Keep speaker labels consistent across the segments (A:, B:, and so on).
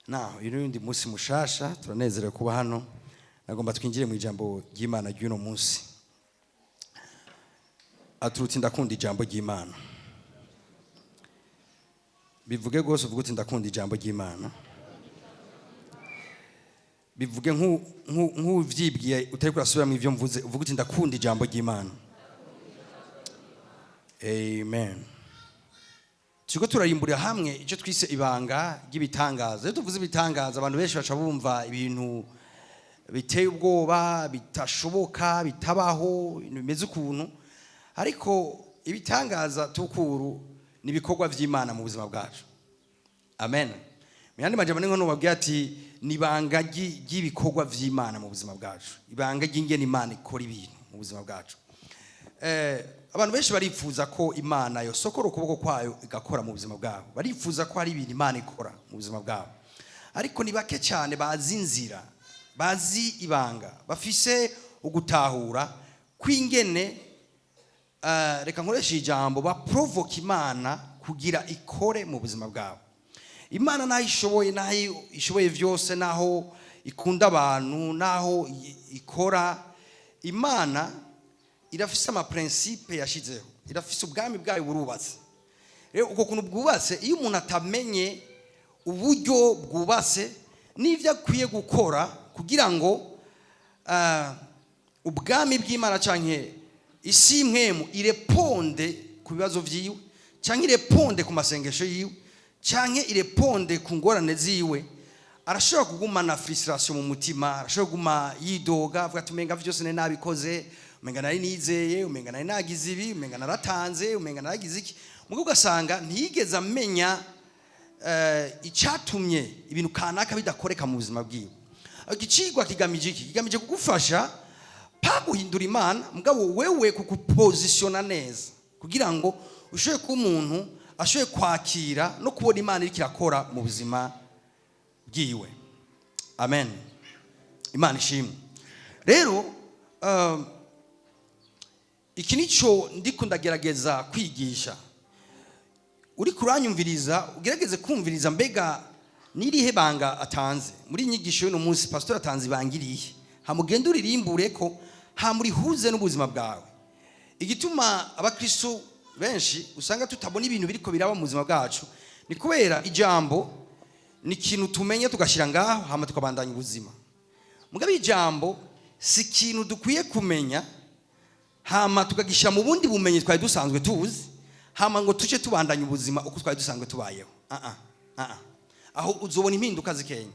A: Naho uyu ni undi munsi mushasha, turanezerewe kuba hano. Nagomba twinjire mu ijambo ry'Imana ry'uno munsi. Aturutse "Ndakunda ijambo ry'Imana." Bivuge rwose, uvuge uti "Ndakunda ijambo ry'Imana." Bivuge nk'uvyibwiye, utari kurasubira ivyo mvuze. Uvuge uti "Ndakunda ijambo ry'Imana." Amen. Turiko turarimburira hamwe icyo twise ibanga ry'ibitangaza. Iyo tuvuze ibitangaza, abantu benshi baca bumva ibintu biteye ubwoba, bitashoboka, bitabaho, ibintu bimeze ukuntu. Ariko ibitangaza tukuru ni ibikorwa vy'Imana mu buzima bwacu. Amen. Mu yandi majambo, ni nko nubabwira ati ni ibanga ry'ibikorwa vy'Imana mu buzima bwacu, ibanga ry'ingene Imana ikora ibintu mu buzima bwacu. Abantu benshi barifuza ko Imana yosokora ukuboko kwayo igakora mu buzima bwabo. Barifuza ko hari ibintu Imana ikora mu buzima bwabo, ariko ni bake cyane bazi inzira, bazi ibanga, bafise ugutahura kw'ingene, reka nkoreshe ijambo, baprovoka Imana kugira ikore mu buzima bwabo. Imana naho ishoboye, naho ishoboye byose, naho ikunda abantu, naho ikora, Imana irafise amaprincipe yashizeho, irafise ubwami bwayo burubatse. Rero uko kuntu bwubatse, iyo umuntu atamenye uburyo bwubatse n'ibyo akwiye gukora kugira ngo ubwami bw'Imana canke isi impwemu ireponde ku bibazo vyiwe, canke ireponde ku masengesho yiwe, canke ireponde ku ngorane ziwe, arashobora kugumana frustration mu mutima, arashobora kuguma yidoga, avuga ati "Umenga vyose nari nabikoze, umenga nari nizeye, umenga nari nagize ibi, umenga naratanze, umenga naragize iki." Mugabo ugasanga ntiyigeze amenya icyatumye ibintu kanaka bidakoreka mu buzima bwiwe. Igicigwa kigamije iki? Kigamije kugufasha pa guhindura Imana, mugabo wewe kukupozisiona neza kugira ngo ushobore kuba umuntu ashoboye kwakira no kubona Imana iriko irakora mu buzima bwiwe. Amen. Imana ishimwe. Rero iki nico ndiko ndagerageza kwigisha. Uri kuranyumviriza, ugerageze kumviriza mbega nirihe banga atanze muri inyigisho y'uno munsi. Pastor atanze ibanga irihe? Hamugende uririmbure ko hamurihuze n'ubuzima bwawe. Igituma abakristo benshi usanga tutabona ibintu biriko biraba mu buzima bwacu ni kubera ijambo ni ikintu tumenya tugashyira ngaho, hama tukabandanya ubuzima. Mugabo ijambo si ikintu dukwiye kumenya hama tukagishyira mu bundi bumenyi twari dusanzwe tuzi, hama ngo tuce tubandanya ubuzima uko twari dusanzwe tubayeho. Ah ah, ah ah. Aho uzobona impinduka zikenya.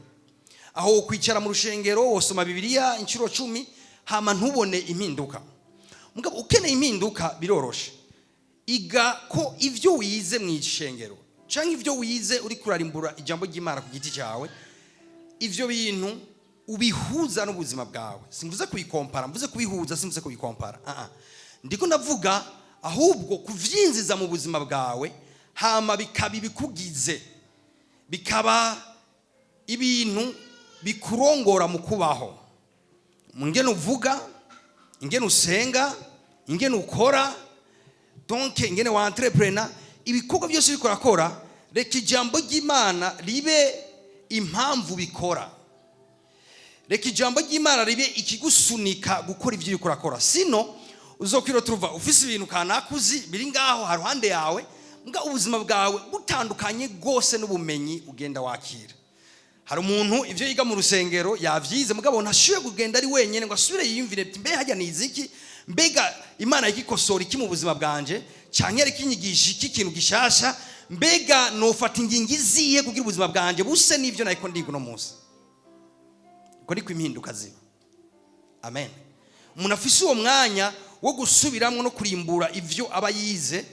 A: Aho kwicara mu rushengero, wosoma Bibiliya inshuro 10, hama ntubone impinduka. Mugabo ukeneye impinduka, biroroshe. Iga ko ivyo wize mu ishengero canke ivyo wize uri kurarimbura ijambo ry'Imana ku giti cyawe, ivyo bintu ubihuza n'ubuzima bwawe. Simvuze kubikompara, mvuze kubihuza, simvuze kubikompara. Ah ah, ndiko ndavuga ahubwo kuvyinjiza mu buzima bwawe, hama bikaba ibikugize, bikaba ibintu bikurongora mu kubaho, mu ngene uvuga, ingene usenga, ingene ukora, donc ingene wa entreprena ibikorwa byose uriko urakora. Reka ijambo ry'Imana ribe impamvu bikora, reka ijambo ry'Imana ribe ikigusunika gukora ibyo uriko urakora. Sino uzokwira turuva ufise ibintu kanaka uzi biri ngaho haruhande yawe, mbwa ubuzima bwawe butandukanye rwose n'ubumenyi ugenda wakira. Hari umuntu ibyo yiga mu rusengero yavyize, mugabo ntashoboye kugenda ari wenyine ngo asubire yiyumvire ati "Mbe hajya nize iki? Mbega Imana ikikosora iki mu buzima bwanje, canke yariko inyigisha iki kintu gishasha? Mbega nofata ingingo izihe kugira ubuzima bwanje buse n'ivyo nariko ndiga uno munsi?" Uko niko impinduka ziba. Amen. Umuntu afise uwo mwanya wo gusubiramwo no kurimbura ivyo aba yize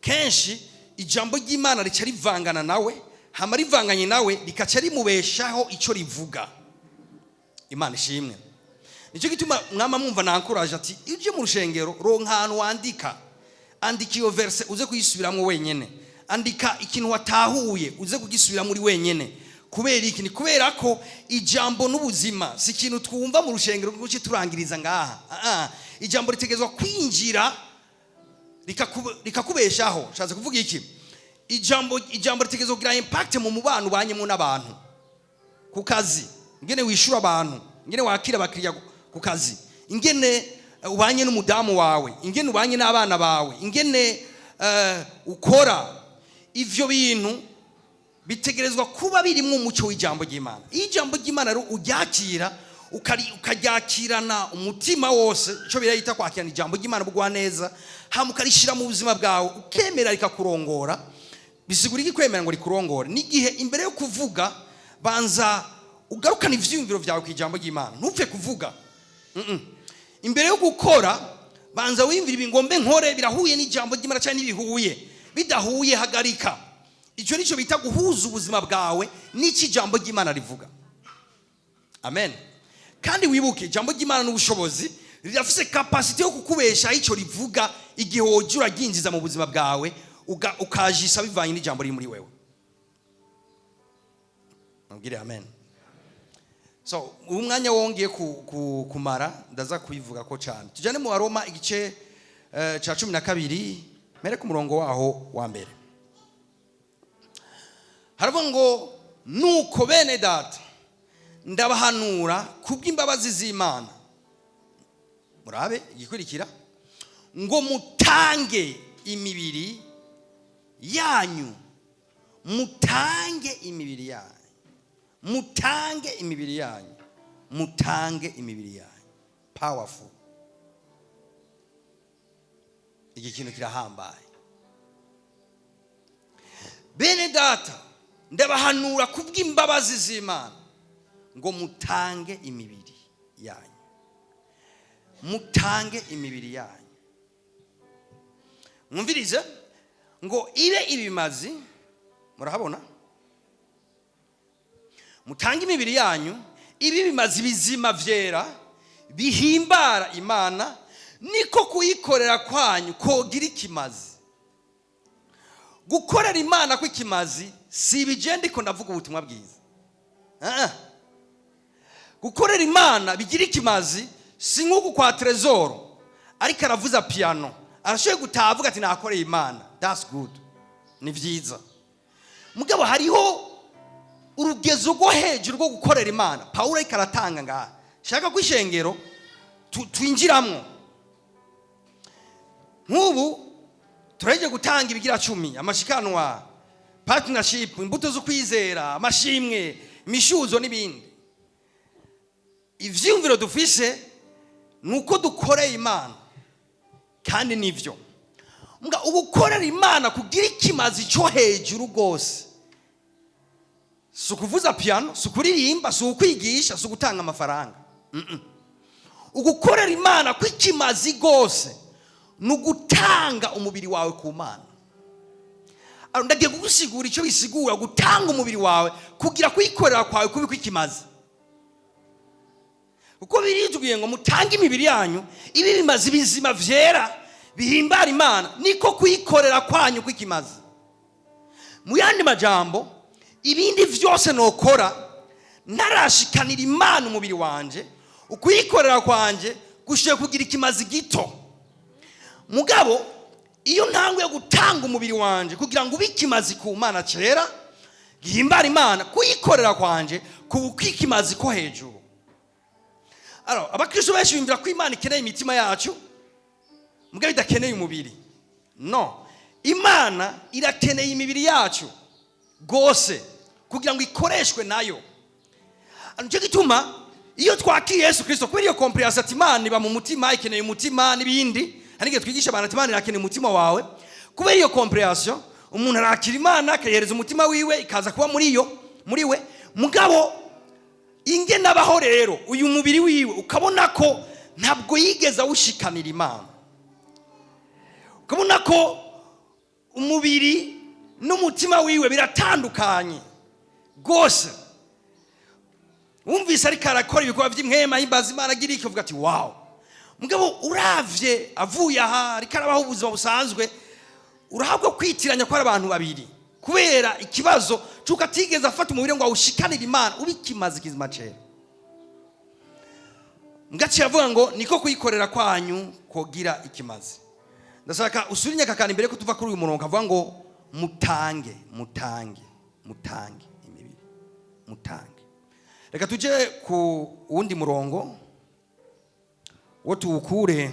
A: kenshi, ijambo ry'Imana rica rivangana nawe, hama rivanganye nawe rikaca rimubeshaho ico rivuga. Imana ishimwe. Nicyo gituma mwama mwumva nankuraje ati uje mu rushengero, ronka ahantu wandika. Andika iyo verse, uze kuyisubiramwo wenyene. Andika ikintu watahuye, uze kugisubiramo uri wenyene. Kubera iki? Ni kubera ko ijambo n'ubuzima si ikintu twumva mu rushengero ngo turangiriza ngaha. Ah, ah. Ijambo ritegerezwa kwinjira rikakubeshaho. Nshatse kuvuga iki? Ijambo ritegerezwa kugira impact mu mubano ubanyemo n'abantu. Ku kazi, ingene wishura abantu, ingene wakira abakiriya ku kazi, ingene ubanye n'umudamu wawe, ingene ubanye n'abana bawe, ingene ukora ivyo bintu bitegerezwa kuba birimo umucyo w'ijambo ry'Imana. Iyo ijambo ry'Imana rero uryakira, ukaryakirana umutima wose, icyo birayita kwakirana ijambo ry'Imana bugwa neza, hama ukarishyira mu buzima bwawe, ukemera rikakurongora. Bisigura iki kwemera ngo rikurongore? N'igihe imbere yo kuvuga banza ugarukana ivyiyumviro byawe ku ijambo ry'Imana, ntupfe kuvuga. Imbere yo gukora banza wiyumvira: ibi ngombe nkore birahuye n'ijambo ry'Imana cyangwa ntibihuye? Bidahuye, hagarika. Icyo nicyo bita guhuza ubuzima bwawe n'icyo ijambo ry'Imana rivuga. Amen. Kandi wibuke, ijambo ry'Imana n'ubushobozi, rirafise capacité yo kukubesha icyo rivuga igihe woja uraryinjiza mu buzima bwawe, ukajisa bivanye n'ijambo riri muri wewe. Mubwire amen. So uyu mwanya wongeye kumara ndaza kubivuga ko cyane. Tujyane mu Baroma igice cya 12, mere ku murongo waho wa mbere. Haravuga ngo: "Nuko bene data, ndabahanura kubw'imbabazi z'Imana," murabe igikurikira, "ngo mutange imibiri yanyu, mutange imibiri yanyu, mutange imibiri yanyu, mutange imibiri yanyu." Powerful. Iki kintu kirahambaye. Bene data, ndabahanura kubw'imbabazi z'Imana ngo mutange imibiri yanyu, mutange imibiri yanyu. Mwumvirize, ngo ibe ibimazi. Murahabona? Mutange imibiri yanyu ibe ibimazi bizima, vyera, bihimbara Imana, niko kuyikorera kwanyu kogira ikimazi. Gukorera Imana kw'ikimazi si ibigenda. Ndiko ndavuga ubutumwa bwiza. Ah. Gukorera Imana bigira ikimazi si nk'uku kwa Trezoro ariko aravuza piano, arashoboye gutaha avuga ati: "Nakoreye Imana." That's good, ni byiza. Mugabo hariho urugezo rwo hejuru rwo gukorera Imana Pawulo ariko aratanga ngaha, shaka ko ishengero twinjiramwo. Nk'ubu turagiye gutanga ibigira cumi, amashikanwa, partnership, imbuto zo kwizera, amashimwe, imishuzo n'ibindi. Ivyiyumviro dufise ni uko dukoreye Imana, kandi nivyo. Mbwa ugukorera Imana kugira ikimazi cyo hejuru rwose si ukuvuza piano, si ukuririmba, si ukwigisha, si ugutanga amafaranga. Ugukorera Imana kw'ikimazi rwose ni ugutanga umubiri wawe ku Mana. Ndagiye kugusigura icyo bisigura gutanga umubiri wawe kugira kuyikorera kwawe kubi kw'ikimazi, kuko biritubwiye ngo mutange imibiri yanyu ibi bimazi bizima, vyera, bihimbara Imana, niko kuyikorera kwanyu kw'ikimazi. Mu yandi majambo, ibindi vyose nokora ntarashikanira Imana umubiri wanje, ukuyikorera kwanje gushoboye kugira ikimazi gito. Mugabo iyo ntanguye gutanga umubiri wanje kugira ngo ube ikimazi ku Mana cera gihimbara Imana, kuyikorera kwanje kuba ikimazi ko hejuru. Alors, abakristo benshi biyumvira ko Imana ikeneye imitima yacu mugabo idakeneye umubiri. No, Imana irakeneye imibiri yacu rwose kugira ngo ikoreshwe nayo. Nicyo gituma iyo twakiriye Yesu Kirisito, kubera iyo compréhension ati Imana iba mu mutima, ikeneye umutima n'ibindi, hari igihe twigisha abantu ati Imana irakeneye umutima wawe. Kubera iyo compréhension, umuntu arakira Imana, akayihereza umutima wiwe, ikaza kuba muri yo, muri we. Mugabo ingene abaho rero, uyu mubiri wiwe ukabona ko ntabwo yigeze awushikanira Imana, ukabona ko umubiri n'umutima wiwe biratandukanye rwose. Wumvise ariko arakora ibikorwa by'impwema, ahimbaza Imana, agira iki, uvuga ati: "Wow." Mugabo uravye avuye aha ariko arabaho ubuzima busanzwe, urahabwa kwitiranya ko ari abantu babiri, kubera ikibazo cy'uko atigeze afata umubiri ngo awushikanire Imana ubikimaze kizima cera. Ngaciye avuga ngo niko kuyikorera kwanyu kogira ikimazi. Ndashaka usubire akakana imbere ko tuva kuri uyu murongo, avuga ngo mutange, mutange, mutange imibiri, mutange. Reka tujye ku wundi murongo wo tuwukure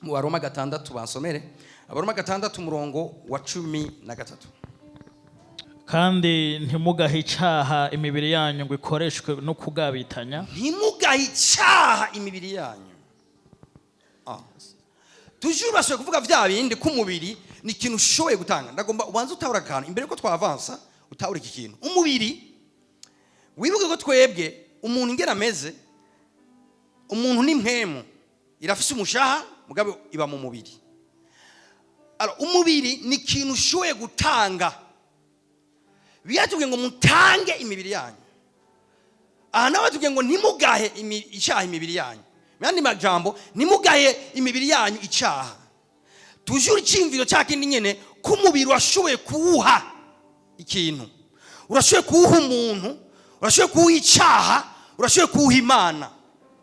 A: mu Baroma 6. Bansomere Abaroma 6, umurongo wa 13.
B: Kandi ntimugahe icaha imibiri yanyu ngo ikoreshwe no kugabitanya.
A: Ntimugahe icyaha imibiri yanyu. Toujours bashoboye kuvuga bya bindi ko umubiri ni ikintu ushoboye gutanga. Ndagomba ubanze utahura akantu imbere yuko twavansa, utahura iki kintu. Umubiri, wibuke ko twebwe umuntu ingena ameze, umuntu ni mpemu, irafise umushaha, mugabo iba mu mubiri. Alors, umubiri ni ikintu ushoboye gutanga. Biyatubwiye ngo mutange imibiri yanyu. Aha nawe batubwiye ngo ntimugahe icyaha imibiri yanyu. Mu yandi majambo, ntimugahe imibiri yanyu icyaha. Toujours icyiyumviro cya kindi nyene, ko umubiri washoboye kuwuha ikintu, urashoboye kuwuha umuntu, urashoboye kuwuha icyaha, urashoboye kuwuha Imana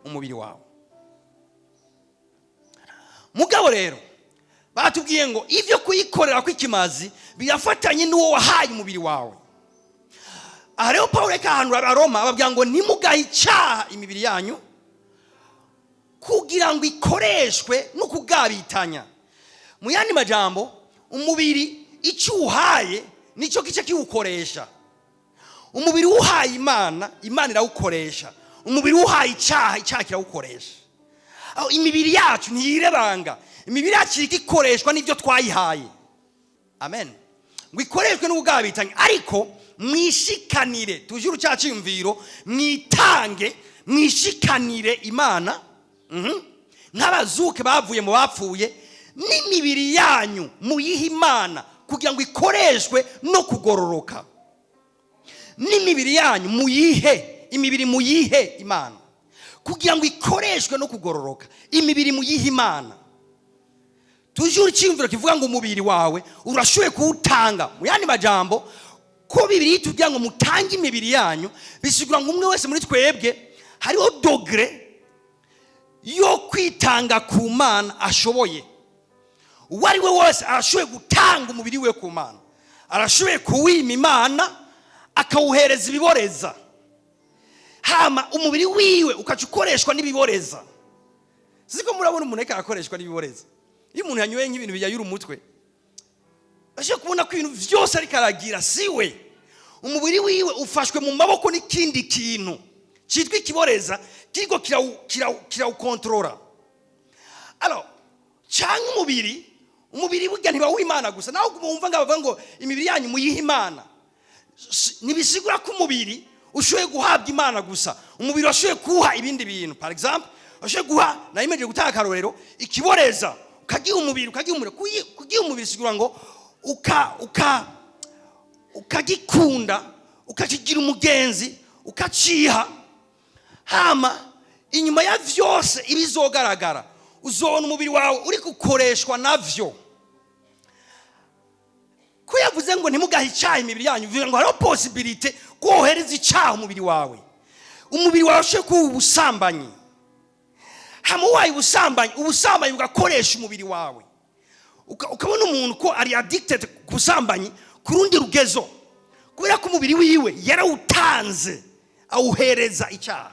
A: umubiri wawe. Mugabo rero batubwiye ngo ibyo kuyikorera kw'ikimazi birafatanye n'uwo wahaye umubiri wawe. Aha rero Paul reka ahantu Abaroma babwira ngo ntimugahe icyaha imibiri yanyu kugira ngo ikoreshwe no kugabitanya. Mu yandi majambo, umubiri icyo uwuhaye nicyo gice kiwukoresha. Umubiri uhaye Imana, Imana irawukoresha. Umubiri uhaye icyaha, icyaha kirawukoresha. Aho imibiri yacu ntiyirebanga, imibiri yacu iriko ikoreshwa n'ibyo twayihaye. Amen. Ngo ikoreshwe n'ubugabitanye, ariko mwishikanire, toujours cya cyiyumviro, mwitange, mwishikanire Imana, nk'abazuke bavuye mu bapfuye, n'imibiri yanyu muyihe Imana kugira ngo ikoreshwe no kugororoka. N'imibiri yanyu muyihe, imibiri muyihe Imana kugira ngo ikoreshwe no kugororoka. Imibiri muyihe Imana. Toujours icyiyumviro kivuga ngo umubiri wawe urashoboye kuwutanga. Mu yandi majambo, ko Bibiri itubwira ngo mutange imibiri yanyu, bisigura ngo umwe wese muri twebwe hariho degré yo kwitanga ku Mana ashoboye. Uwo ari we wese arashoboye gutanga umubiri we ku Mana, arashoboye kuwima Imana, akawuhereza ibiboreza, hama umubiri wiwe ukaca ukoreshwa n'ibiboreza. Siko murabona umuntu ariko arakoreshwa n'ibiboreza? Iyo umuntu yanyoye nk'ibintu biyayura umutwe, ashobora kubona ko ibintu byose ariko aragira si we. Umubiri wiwe ufashwe mu maboko n'ikindi kintu cyitwa ikiboreza, kiriko kirawukontorora. Alors, cyangwa umubiri burya ntibawuha Imana gusa. Nawe wumva ngo bavuga ngo imibiri yanyu muyihe Imana, ntibisigura ko umubiri ushoboye guhabwa Imana gusa. Umubiri washoboye kuwuha ibindi bintu. Par exemple, washoboye guha, nayimeje gutanga akarorero, ikiboreza, ukagiha umubiri, ukagiha umubiri. Kugiha umubiri sigura ngo uka uka ukagikunda, ukakigira umugenzi, ukaciha. Hama inyuma ya vyose ibizogaragara, uzobona umubiri wawe uri gukoreshwa navyo. Ko yavuze ngo ntimugahe icyaha imibiri yanyu, bivuga ngo hariho possibilité ko wohereza icyaha umubiri wawe. Umubiri wawe ushoboye kuba ubusambanyi, hama uwaye ubusambanyi, ubusambanyi bugakoresha umubiri wawe. Ukabona umuntu ko ari addicted ku busambanyi ku rundi rugezo, kubera ko umubiri wiwe yarawutanze, awuhereza icyaha.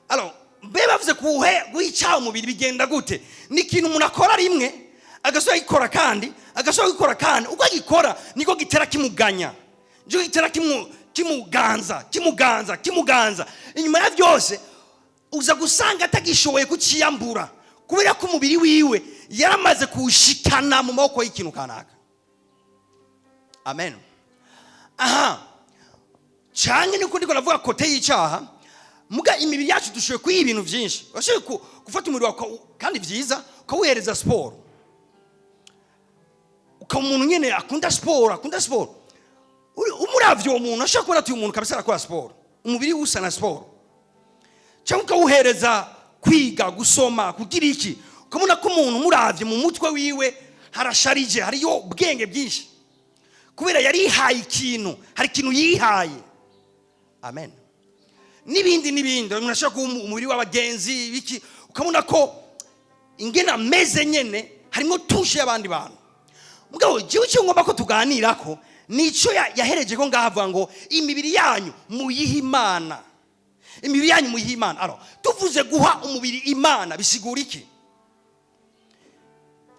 A: Alors, mbe bavuze guha icyaha umubiri bigenda gute? Ni ikintu umuntu akora rimwe, agasubira gikora kandi, agasubira gikora kandi. Uko agikora niko gitera kimuganya, nicyo gitera kimuganza, kimuganza, kimuganza. Inyuma ya byose uza gusanga atagishoboye kuciyambura, kubera ko umubiri wiwe yaramaze kuwushikana mu maboko y'ikintu kanaka. Amen. Aha canke niko ndiko navuga côté y'icyaha. Muga imibiri yacu dushoboye kuyiha ibintu byinshi. Urashoboye gufata umubiri wawe, kandi byiza, ukawuhereza siporo, ukaba umuntu nyine akunda siporo, akunda siporo. Umuravye uwo muntu, ashobora kubona ati uyu muntu kabisa arakora siporo, umubiri we usa na siporo. Cyangwa ukawuhereza kwiga, gusoma, kugira iki, ukabona ko umuntu umuravye mu mutwe wiwe harasharije, hariyo ubwenge bwinshi, kubera yarihaye ikintu, hari ikintu yihaye. Amen. N'ibindi n'ibindi, umuntu ashobora kuba umubiri w'abagenzi biki, ukabona ko ingene ameze nyene harimo touche y'abandi bantu. Mugabo jewe icyo ngomba ko tuganira ko Nico yahereje ko ngaha avuga ngo imibiri yanyu muyihe Imana, imibiri yanyu muyihe Imana. Alors, tuvuze guha umubiri Imana, bisigura iki?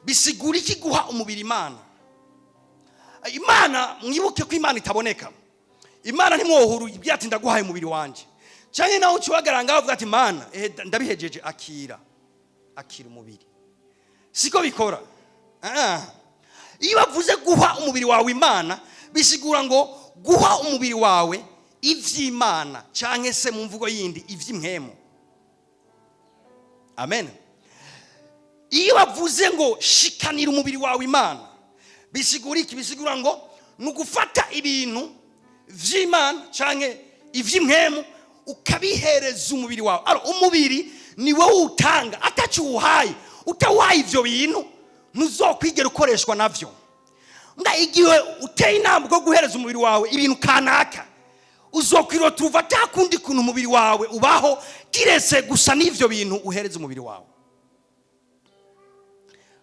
A: Bisigura iki guha umubiri Imana? Imana, mwibuke ko Imana itaboneka. Imana ntimwohuru ibwira ati: "Ndaguhaye umubiri wanje." Cyane nawe uciwagaranga ngaho uvuga ati: "Mana, ndabihejeje, akira, akira umubiri." Siko bikora. Iyo bavuze guha umubiri wawe Imana, bisigura ngo guha umubiri wawe ivy'Imana, canke se mu mvugo yindi, ivy'impwemu. Amen. Iyo bavuze ngo shikanira umubiri wawe Imana, bisigura iki? Bisigura ngo ni ugufata ibintu vy'Imana canke ivy'impwemu, ukabihereza umubiri wawe. Alors, umubiri ni wowe utanga ataco uwuhaye. Utawuhaye ivyo bintu, ntuzokwigera ukoreshwa navyo. Nga igihe uteye intambwe yo guhereza umubiri wawe ibintu kanaka, uzokwirota uva atakundi kuntu umubiri wawe ubaho kiretse gusa n'ivyo bintu uhereza umubiri wawe.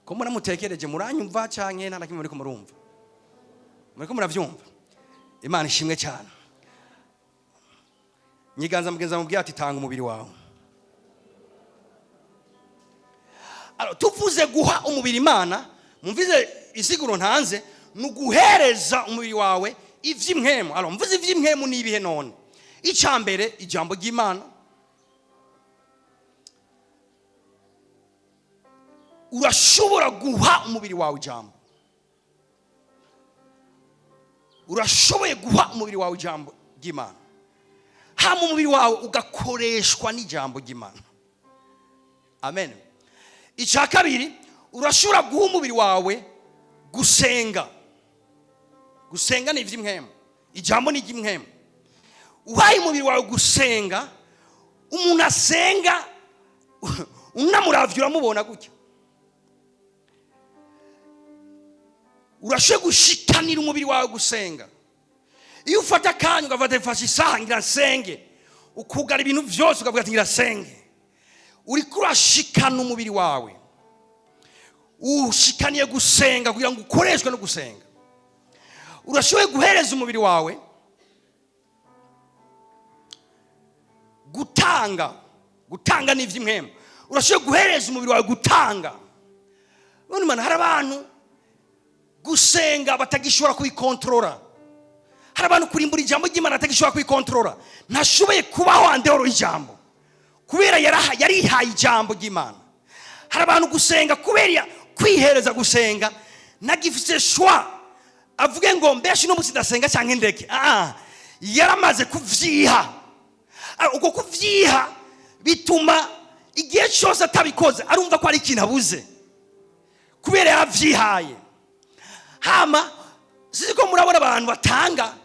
A: Ko muramutekereje, muranyumva canke nta na kimwe muriko murumva? Muriko muravyumva? Imana ishimwe cyane. Nyiganza mugenza mubwira ati: "Tanga umubiri wawe." Alors, tuvuze guha umubiri Imana, mumvize isiguro ntanze: ni uguhereza umubiri wawe ivy'impwemu. Alors, mvuze ivy'impwemu ni ibihe none? Icya mbere, ijambo ry'Imana. Urashobora guha umubiri wawe ijambo, urashoboye guha umubiri wawe ijambo ry'Imana, hama umubiri wawe ugakoreshwa n'ijambo ry'Imana. Amen. Icya kabiri, urashobora guha umubiri wawe gusenga. Gusenga ni iby'impwemu, ijambo ni iry'impwemu. Uhaye umubiri wawe gusenga, umuntu asenga unamuravye uramubona gutya. Urashoboye gushikanira umubiri wawe gusenga. Iyo ufata akanya ukavuga ati: "Mfashe isaha ngira nsenge," ukugara ibintu byose ukavuga ati: "Ngira nsenge," uriko urashikana umubiri wawe, ushikaniye gusenga kugira ngo ukoreshwe no gusenga. Urashoboye guhereza umubiri wawe gutanga. Gutanga ni iby'impwemu. Urashoboye guhereza umubiri wawe gutanga. None mana, hari abantu gusenga batagishobora kubikontorora. Hari abantu kurimbura ijambo ry'Imana batagishobora kubikontorora. Ntashoboye kubaho en dehors y'ijambo kubera yarihaye ijambo ry'Imana. Hari abantu gusenga kubera kwihereza gusenga, ntagifise choix avuge ngo: "Mbese uno munsi ndasenga cyangwa ndeke?" Yaramaze kuvyiha. Uko kuvyiha bituma igihe cyose atabikoze arumva ko ari ikintu abuze, kubera yaravyihaye. Hama sizi ko murabona abantu batanga,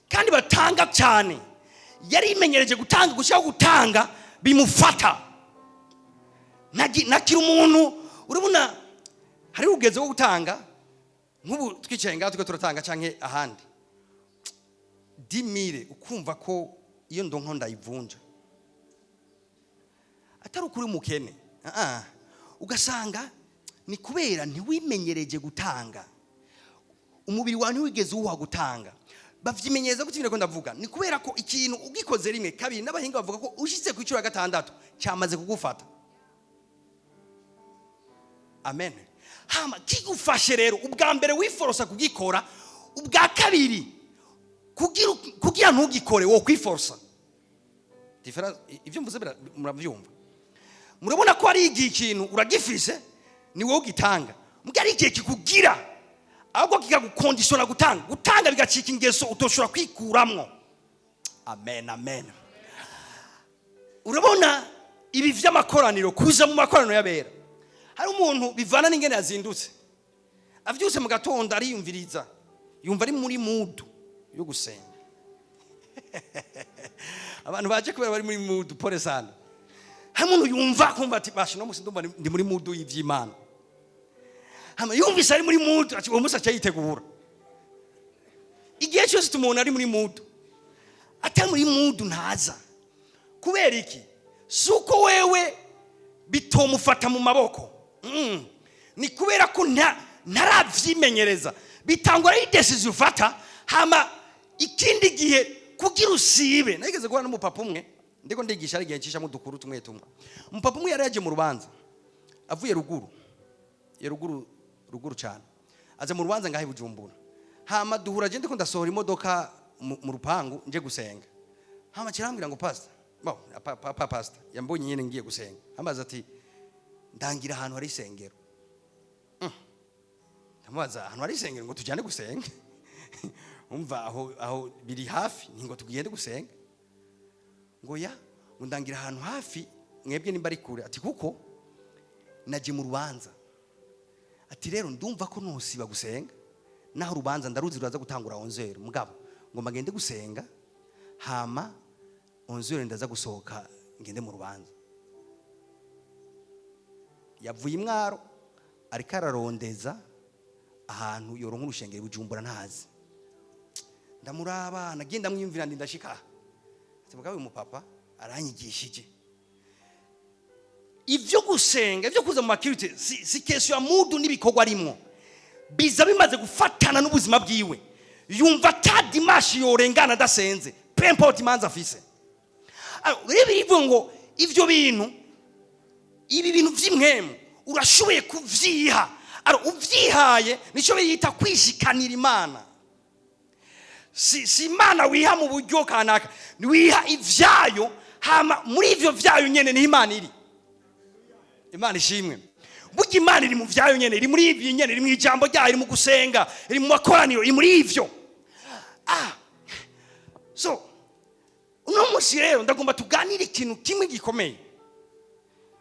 A: kandi batanga cyane, yarimenyereje gutanga, gushaka gutanga bimufata. Nakira umuntu, urabona hari urugezo rwo gutanga. Nk'ubu twicaye ngaha turiko turatanga, canke ahandi 10 000, ukumva ko iyo ndonko ndayivunja, atari ukuri umukene. Ugasanga ni kubera ntiwimenyereje gutanga, umubiri wawe ntiwigeze uwuha gutanga. Bavyimenyereza gute? Ibintu ndavuga ni kubera ko ikintu ugikoze rimwe, kabiri, n'abahinga bavuga ko ushitse ku icuro ya gatandatu cyamaze kugufata. Amen. Hama kigufashe rero, ubwa mbere wiforosa kugikora, ubwa kabiri kugira ntugikore wo kwiforosa. Différence, ibyo mvuze murabyumva? Murabona ko ari igihe ikintu uragifise, ni wowe ugitanga, mbwa ari igihe kikugira ahubwo kikagukondisiona gutanga. Gutanga bigacika ingeso utoshobora kwikuramwo. Amen, amen. Urabona ibi vy'amakoraniro, kuza mu makoraniro y'abera, hari umuntu bivana n'ingene yazindutse. Avyutse mu gatondo ariyumviriza, yumva ari muri mood yo gusenga. Abantu baje kubera bari muri mood, pole sana. Hari umuntu yumva kumva ati: "Basha, no musi ndumva ndi muri mood y'ivy'Imana." Hama yumvise ari muri mood, ati uwo musi aca yitegura. Igihe cyose umuntu ari muri mood, atari muri mood ntaza. Kubera iki? Si uko wewe bitomufata mu maboko. Ni kubera ko ntaravyimenyereza. Bitangwa ari décision ufata. Hama ikindi gihe kugira usibe, nageze guhura n'umupapa umwe, ndiko ndigisha, ari igihe nshishamo udukuru tumwe tumwe. Umupapa umwe yari yaje mu rubanza avuye ruguru, ya ruguru ruguru cyane, aza mu rubanza ngaho i Bujumbura. Hama duhura je ndiko ndasohora imodoka mu rupangu nje gusenga. Hama kirambwira ngo: "Pastor bo pa, pastor yambonye nyene ngiye gusenga." Ambaza ati: "Ndangira ahantu hari isengero." Ndamubaza ahantu hari isengero ngo tujyane gusenga. Umva, aho biri hafi, ni ngo tugende gusenga. Ngo ya, ngo ndangira ahantu hafi mwebwe nimba ari kure. Ati: "Kuko naje mu rubanza." Ati: "Rero ndumva ko nosiba gusenga, naho urubanza ndaruzi ruraza gutangura 11h, mugabo ngo magende gusenga, hama 11h ndaza gusohoka ngende mu rubanza." Yavuye imwaro, ariko ararondeza ahantu yoronka urushengero Bujumbura, ntazi. Ndamuraba, nagiye ndamwiyumvira, ndi ndashika. Ati: "Mugabo uyu mupapa aranyigishije ivyo gusenga, ivyo kuza mu ma culte. Si question ya mood n'ibikorwa arimwo, biza bimaze gufatana n'ubuzima bwiwe. Yumva ata dimanche yorengana adasenze, peu importe imanza afise." Alors, rero birivuga ngo ivyo bintu, ibi bintu vy'impwemu, urashoboye kuvyiha. Alors, uvyihaye, nico biyita kwishikanira Imana. Si Imana wiha mu buryo kanaka, wiha ivyayo. Hama muri ivyo vyayo nyene niho Imana iri. Imana ishimwe. Burya Imana iri mu vyayo nyene, iri muri ivyo nyene, iri mu ijambo ryayo, iri mu gusenga, iri mu makoraniro, iri muri ivyo. So uno munsi rero ndagomba tuganire ikintu kimwe gikomeye.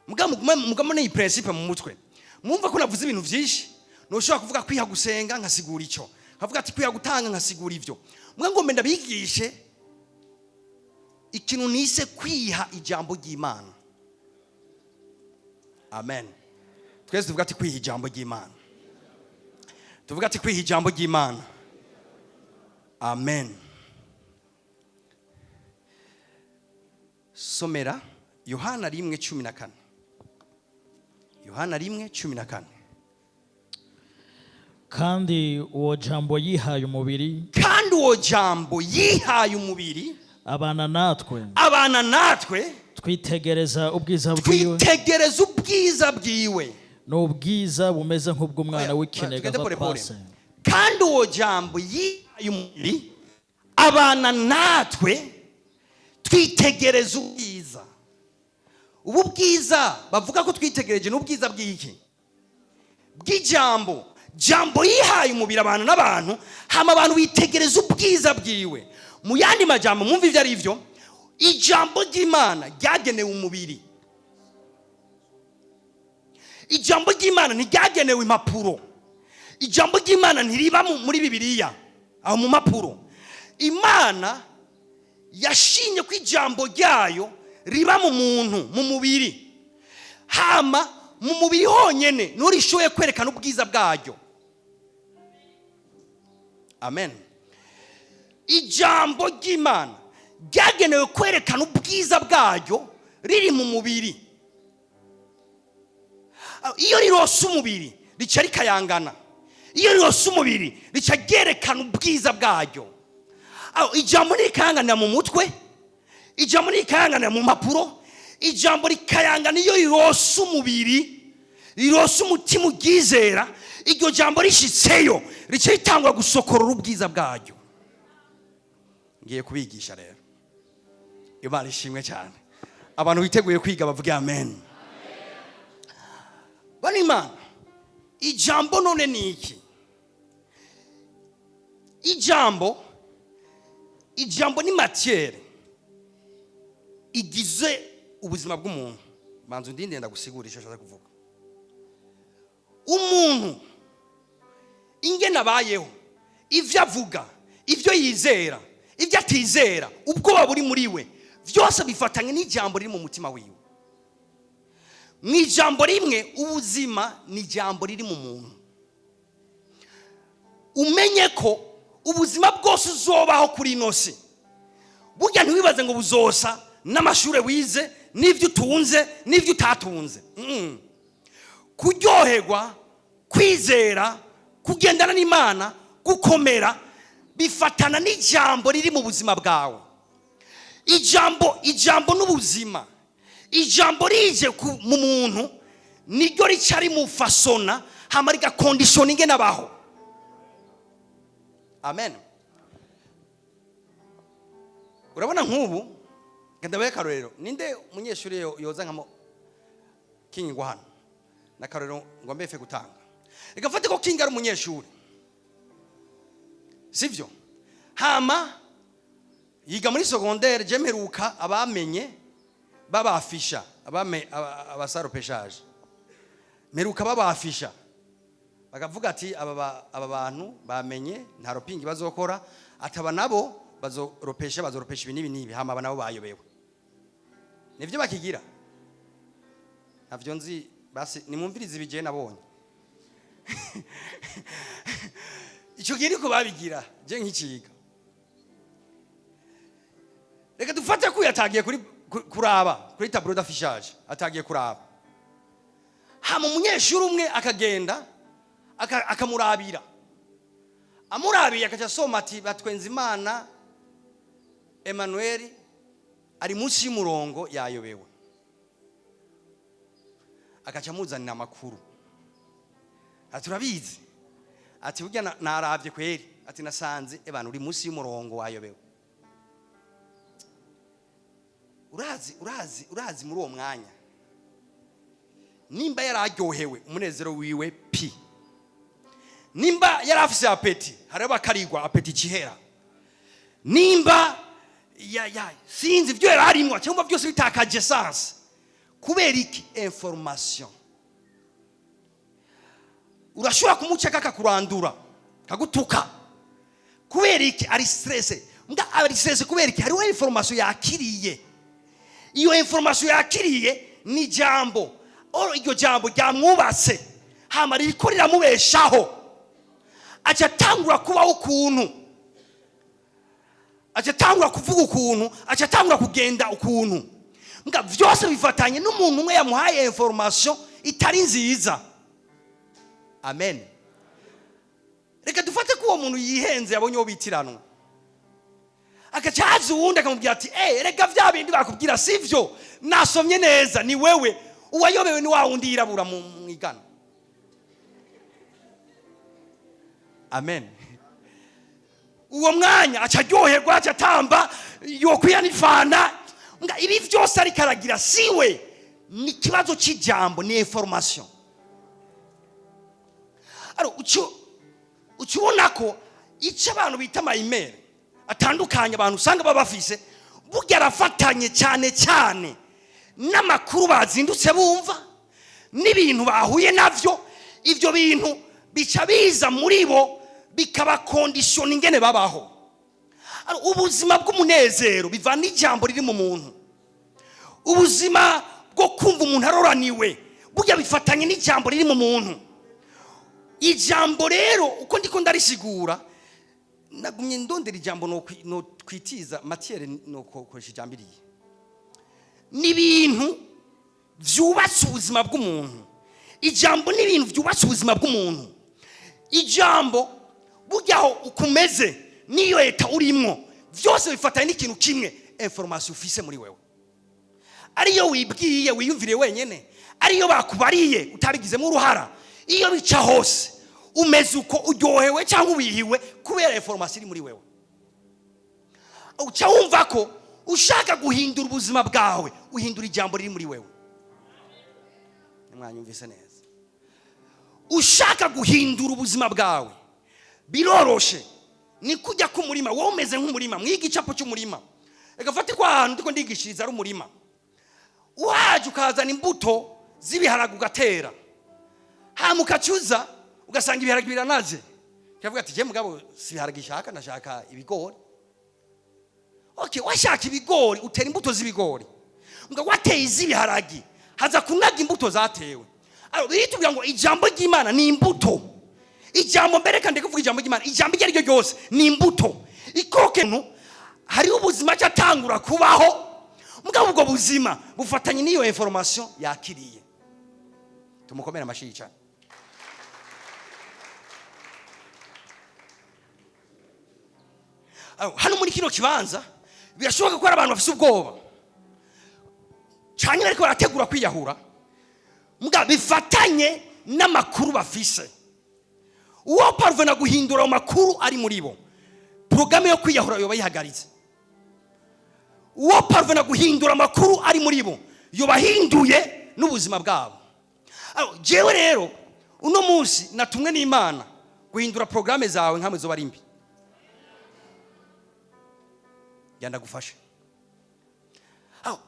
A: Mugamo iyi principe mu mutwe. Mwumva ko navuze ibintu vyinshi. Ntushobora kuvuga kwiha gusenga nkasigura ico, nkavuga ati kwiha gutanga, nkasigura ivyo. Mwe ngombe ndabigishe ikintu nise kwiha ijambo ry'Imana. Amen. Twese tuvuga ati kwiha ijambo ry'Imana. Tuvuga ati kwiha ijambo ry'Imana. Amen. Somera Yohana 1:14. Yohana 1:14.
B: Kandi uwo Jambo yihaye umubiri,
A: Kandi uwo Jambo yihaye umubiri,
B: abana natwe,
A: abana natwe,
B: twitegereza ubwiza bwiwe,
A: twitegereza ubwiza bwiwe,
B: ni ubwiza bumeze nk'ubw'umwana
A: Oya,
B: w'ikinege
A: tugende
B: ava
A: pole
B: kwa
A: pole.
B: se.
A: Kandi uwo Jambo yihaye umubiri, abana natwe, twitegereza ubwiza. Ubu bwiza bavuga ko twitegereje ni ubwiza bw'iki? Bw'ijambo. Jambo yihaye umubiri, abantu n'abantu, hama abantu bitegereza ubwiza bwiwe. Mu yandi majambo, mwumva ibyo ari byo, ijambo ry'Imana ryagenewe umubiri. Ijambo ry'Imana ntiryagenewe impapuro. Ijambo ry'Imana ntiriba muri Bibiliya aho mu mpapuro. Imana yashinye ko ijambo ryayo riba mu muntu, mu mubiri. Hama mu mubiri honyine niho rishoboye kwerekana ubwiza bwaryo. Amen. Ijambo ry'Imana ryagenewe kwerekana ubwiza bwaryo riri mu mubiri. Iyo rirose umubiri, rica rikayangana. Iyo rirose umubiri, rica ryerekana ubwiza bwaryo. Ijambo ntirikayanganira mu mutwe, ijambo ntirikayanganira mu mpapuro. Ijambo rikayangana iyo rirose umubiri, rirose umutima uryizera. Iryo jambo rishitseyo, rica ritangwa gusokorora ubwiza bwaryo. Ngiye kubigisha rero. Imana ishimwe cyane. Abantu biteguye kwiga bavuge amen. Bano Imana, ijambo none ni iki? Ijambo ni matière igize ubuzima bw'umuntu. Banza undinde ndagusigura icyo nshaka kuvuga. Umuntu ingene abayeho, ibyo avuga, ibyo yizera, ibyo atizera, ubwoba buri muri we, byose bifatanye n'ijambo riri mu mutima wiwe. Mu ijambo rimwe, ubuzima ni ijambo riri mu muntu. Umenye ko ubuzima bwose uzobaho kuri ino si, burya ntiwibaze ngo buzosa n'amashuri wize, n'ibyo utunze, n'ibyo utatunze. Kuryoherwa, kwizera, kugendana n'Imana, gukomera. Bifatana n'ijambo riri mu buzima bwawe. Ijambo n'ubuzima. Ijambo rije mu muntu niryo rica rimufasona, hama rigakondishona ingene abaho. Amen. Urabona nk'ubu ndabaye akarorero, ninde umunyeshuri yoza nkamo King ngo hano n'akarorero ngo mbefe gutanga? Reka mfate ko King ari umunyeshuri, sivyo? Hama yiga muri secondaire. Je mperuka abamenye babafisha abasaropeshaje, mperuka babafisha bakavuga ati aba bantu bamenye nta ropingi bazokora, ataba nabo bazoropesha, bazoropesha ibi n'ibi n'ibi. Hama aba nabo bayobewe, nivyo bakigira, ntavyo nzi. Basi nimwumvirize ibije nabonye icyo gihe niko babigira. Je nkikiga, reka dufate ko yatagiye kuri kuraba kuri tableau d'affichage, atagiye kuraba, hama umunyeshuri umwe akagenda akamurabira, amurabiye akaca asoma ati: "Batwenze Imana Emmanuel ari munsi y'umurongo, yayobewe." Akaca amuzanira amakuru ati: "Urabizi," ati, "burya naravye kweri," ati, "nasanze ebana uri munsi y'umurongo, wayobewe." Urazi muri uwo mwanya nimba yararyohewe, umunezero wiwe pi, nimba yari afise appétit, hariho bakarigwa appétit ikihera, nimba ya sinzi ibyo yari arimwo, cyangwa byose bitakaje sens. Kubera iki? Information. Urashobora kumuceka akakurandura, kagutuka. Kubera iki? Ari stressé. Mbwa ari stressé kubera iki? Hariho information yakiriye. Iyo information yakiriye ni jambo. Oro iryo jambo ryamwubatse, hama ririko riramubeshaho, aca atangura kubaho ukuntu, aca atangura kuvuga ukuntu, aca atangura kugenda ukuntu. Mbwa byose bifatanye n'umuntu umwe yamuhaye information itari nziza. Amen. Reka dufate ko uwo muntu yihenze, yabonye uwo bitiranwa, agaca haza uwundi akamubwira ati: "Eh, reka vya bindi bakubwira sivyo, nasomye neza, ni wewe uwayobewe, ni wa wundi yirabura mu mwigana." Amen. Uwo mwanya aca aryoherwa, aca atamba, yokwiya n'ifana. Mbwa ibi byose ariko aragira siwe, ni ikibazo cy'ijambo, ni information. Aro uca ubona ko icyo abantu bita ama email atandukanye, abantu usanga baba bafise, burya arafatanye cyane cyane n'amakuru bazindutse bumva n'ibintu bahuye navyo. Ibyo bintu bica biza muri bo, bikabakondishona ingene babaho. Aro, ubuzima bw'umunezero biva n'ijambo riri mu muntu. Ubuzima bwo kumva umuntu aroraniwe burya bifatanye n'ijambo riri mu muntu. Ijambo rero, uko ndiko ndarisigura, nagumye ndondera ijambo no kwitiza matière, no koresha ijambo iriye. Ni ibintu byubatse ubuzima bw'umuntu. Ijambo ni ibintu byubatse ubuzima bw'umuntu. Ijambo burya aho ukumeze n'iyo leta urimwo, byose bifatanye n'ikintu kimwe: information ufise muri wewe, ariyo wibwiye, wiyumviriye wenyene, ariyo bakubariye utabigizemo uruhara. Iyo bica hose, umeze uko, uryohewe cyangwa ubihiwe kubera information iri muri wewe. Uca wumva ko ushaka guhindura ubuzima bwawe, uhindura ijambo riri muri wewe. Nimwanyumvise neza? Ushaka guhindura ubuzima bwawe biroroshe, ni kujya k'umurima. Wowe umeze nk'umurima. Mwiga icapo cy'umurima. Reka fate ko ahantu ndiko ndigishiriza ari umurima. Uhaje ukazana imbuto z'ibiharage ugatera, hama ukacuza ugasanga ibiharage biranaze, ukavuga ati: "Je mugabo si ibiharage ishaka, ndashaka ibigori." Okay, washaka ibigori, utera imbuto z'ibigori. Ngo wateye iz'ibiharage, haza kunaga imbuto zatewe. Aro biritubwira ngo ijambo ry'Imana ni imbuto. Ijambo mbere, kandi kuvuga ijambo ry'Imana, ijambo iryo ari ryo ryose ni imbuto ikoke. Hariho ubuzima cyatangura kubaho. Mugabo ubwo buzima bufatanye n'iyo information yakiriye. Tumukomere amashyi cyane. Hano muri kino kibanza birashoboka ko hari abantu bafite ubwoba cyane, ariko barategura kwiyahura mbwa bifatanye n'amakuru bafise. Uwo parvena guhindura ayo makuru ari muri bo, porogaramu yo kwiyahura yoba yihagaritse. Uwo parvena guhindura amakuru ari muri bo, yobahinduye n'ubuzima bwabo. Jewe rero uno munsi natumwe n'Imana guhindura porogaramu zawe nkamwe zoba ari mbi. Genda gufashe.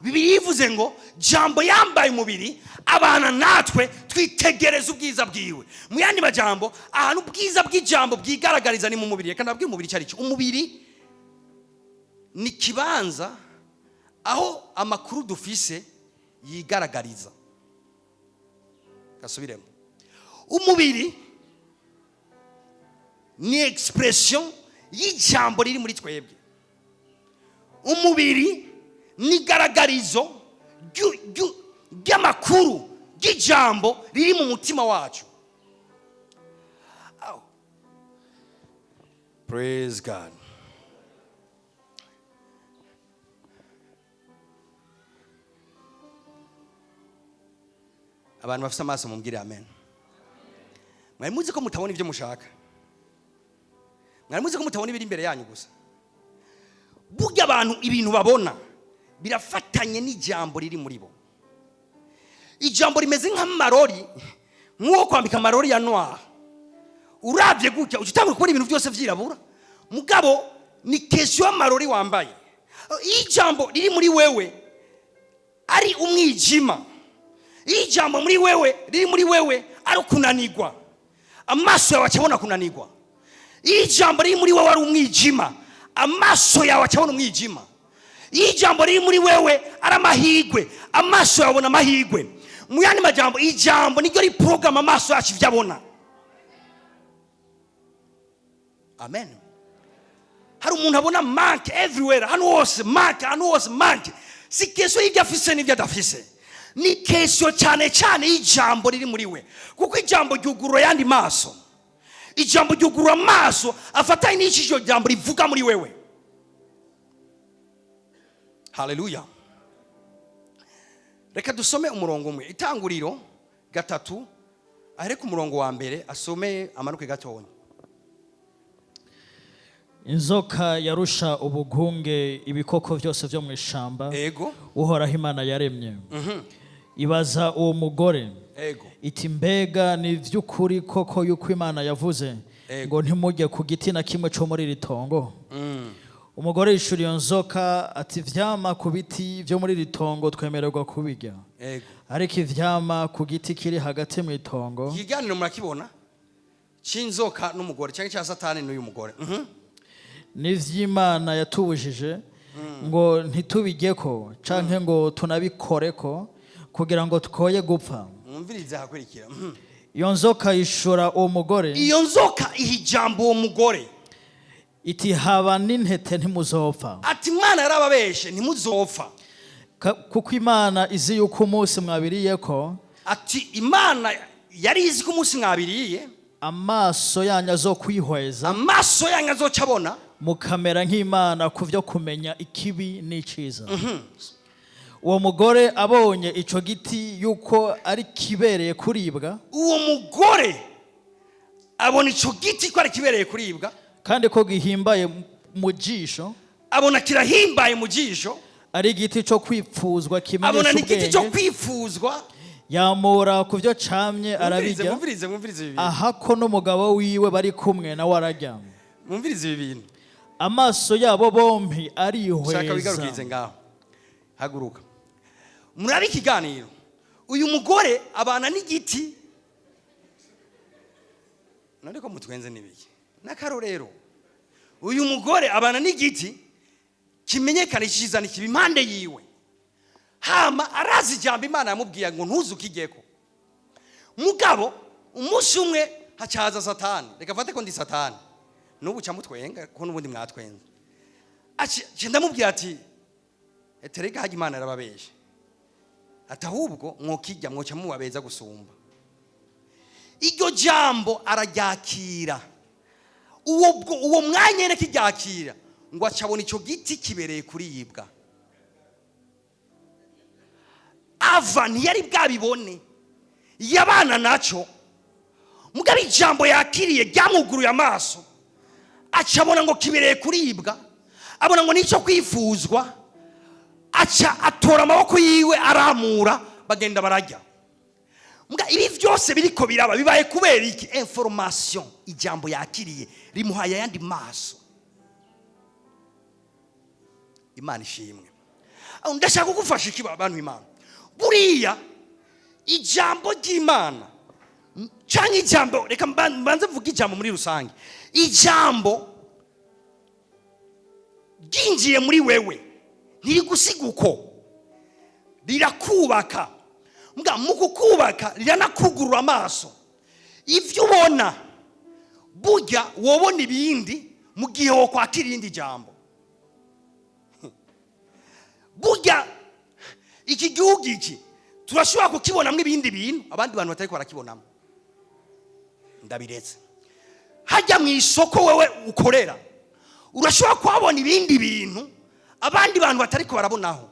A: Bibiliya ivuze ngo jambo yambaye umubiri abana natwe, twitegereza ubwiza bwiwe. Mu yandi majambo, ahantu ubwiza bw'ijambo bwigaragariza ni mu mubiri. Reka ndabwire umubiri icyo ari cyo. Umubiri ni ikibanza aho amakuru dufise yigaragariza. Gasubiremo: umubiri ni expression y'ijambo riri muri twebwe. Umubiri ni igaragarizo ry'amakuru ry'ijambo riri mu mutima wacu. Aw. Praise God. Abantu bafite amaso mumbwire amen. Mwari muzi ko mutabona ibyo mushaka? Mwari muzi ko mutabona ibiri imbere yanyu gusa? Burya abantu ibintu babona birafatanye n'ijambo riri muri bo. Ijambo rimeze nk'amarori, nk'uwo kwambika amarori ya noir. Urabye gutya uca utangura kubona ibintu byose vyirabura, mugabo ni question y'amarori wambaye. Iyo ijambo riri muri wewe ari umwijima, iyo ijambo muri wewe riri muri wewe ari ukunanirwa, amaso yawe acabona kunanirwa. Iyo ijambo riri muri wewe ari umwijima, amaso yawe acabona umwijima. Iyo ijambo riri muri wewe ari amahirwe, amaso yawe abona amahirwe. Mu yandi majambo, ijambo niryo riporogaramu amaso yacu ibyo abona. Amen. Hari umuntu abona manque everywhere, hano hose manque, hano hose manque. Si question y'ibyo afise n'ibyo adafise, ni question cyane cyane y'ijambo riri muri we, kuko ijambo ryugurura ayandi maso. Ijambo ryugurura amaso afatanye n'icyo iryo jambo rivuga muri wewe. Haleluya. Reka dusome umurongo umwe, Itanguriro 3, ahere ku murongo wa mbere, asome amanuke gatonya.
B: Inzoka yarusha ubugunge ibikoko byose byo mu ishamba Uhoraho Imana yaremye. Ibaza uwo mugore iti: "Mbega ni iby'ukuri koko yuko Imana yavuze ngo ntimujye ku giti na kimwe cyo muri iri tongo?" Umugore yishura iyo nzoka ati: "Ivyama ku biti byo muri iri tongo twemererwa kubirya, ariko ivyama ku giti kiri hagati mu itongo..."
A: Ikiganiro murakibona cy'inzoka n'umugore, cyangwa cya Satani n'uyu mugore.
B: N'ivy'Imana yatubujije ngo ntitubijyeko canke ngo tunabikoreko, kugira ngo twoye gupfa."
A: Mwumvirize ahakurikira.
B: Iyo nzoka yishura uwo mugore
A: Iyo nzoka iha ijambo uwo mugore
B: iti: "Haba n'intete ntimuzopfa."
A: Ati: "Imana yarababeshe, ntimuzopfa."
B: Kuko Imana izi yuko umunsi mwabiriyeko,
A: Ati Imana yari izi ko umunsi mwabiriye,
B: amaso yanyu azokwihweza,
A: amaso yanyu azoca abona,
B: mukamera nk'Imana ku byo kumenya ikibi n'iciza. Uwo mugore abonye ico giti yuko ari kibereye kuribwa,
A: Uwo mugore abona ico giti ko ari kibereye kuribwa,
B: kandi ko gihimbaye mu jisho,
A: abona kirahimbaye mu jisho,
B: ari igiti cyo kwipfuzwa
A: abona
B: kimenyesha
A: ni igiti cyo
B: ubwenge,
A: kwifuzwa,
B: yamura ku byo camye
A: Mwumvirize,
B: arabirya.
A: mwumvirize, mwumvirize ibi bintu.
B: Ahako n'umugabo wiwe bari kumwe, nawe ararya.
A: Mwumvirize ibi bintu.
B: Amaso yabo bombi
A: Shaka
B: arihweza.
A: wigarukirize ngaho. Haguruka murabe ikiganiro. Uyu mugore abana n'igiti. None ko mutwenze n'ibiki? N'akarorero. Uyu mugore abana n'igiti kimenyekana icyiza n'ikibi impande yiwe. Hama arazi ijambo Imana yamubwiye ngo ntuze ukigeko. Mugabo umunsi umwe hacaza Satani. Reka mfate ko ndi Satani, n'ubu ca mutwenga ko n'ubundi mwatwenze. Aci ndamubwira ati: "Eterega hajya Imana yarababeshe." Ati: "Ahubwo mwokijya mwoca mubabeza gusumba." Iryo jambo araryakira. Uwo mwanya nyene kiryakira. Ngo acabona icyo giti kibereye kuribwa. Ava ntiyari bwabibone, yabana nacyo, mugabo ijambo yakiriye ryamuguruye amaso, acabona ngo kibereye kuribwa, abona ngo nicyo kwifuzwa, aca atora amaboko yiwe aramura, bagenda barajya. Mbwa ibi byose biriko biraba bibaye kubera iki? Information, ijambo yakiriye rimuhaye ayandi maso. Imana ishimwe. Aho ndashaka kugufasha iki, bantu? Imana buriya, ijambo ry'Imana cyangwa ijambo, reka mbanze mvuge ijambo muri rusange. Ijambo ryinjiye muri wewe ntirigusiga uko, rirakubaka. Mbwa mu kukubaka riranakugurura amaso. Ibyo ubona burya wobona ibindi mu gihe wokwakira irindi jambo. Burya iki gihugu iki turashobora kukibonamo ibindi bintu abandi bantu batari barakibonamo. Ndabiretse. Hajya mu isoko wewe ukorera, urashobora kuhabona ibindi bintu abandi bantu batari barabonaho.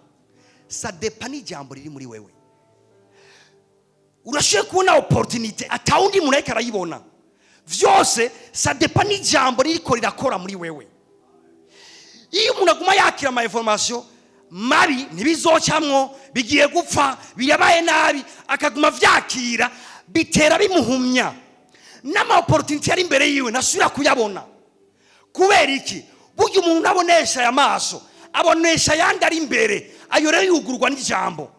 A: Ça dépend n'ijambo riri muri wewe. Urashoboye kubona opportunité atawundi muntu ariko arayibona. Vyose ça dépend n'ijambo ririko rirakora muri wewe. Iyo umuntu aguma yakira ama information mabi, ntibizocamwo, bigiye gupfa, birabaye nabi, akaguma vyakira, bitera bimuhumya n'ama opportunité ari imbere yiwe ntasubira kuyabona. Kubera iki? Burya umuntu abonesha aya maso, abonesha ayandi ari imbere. Ayo rero yugurwa n'ijambo,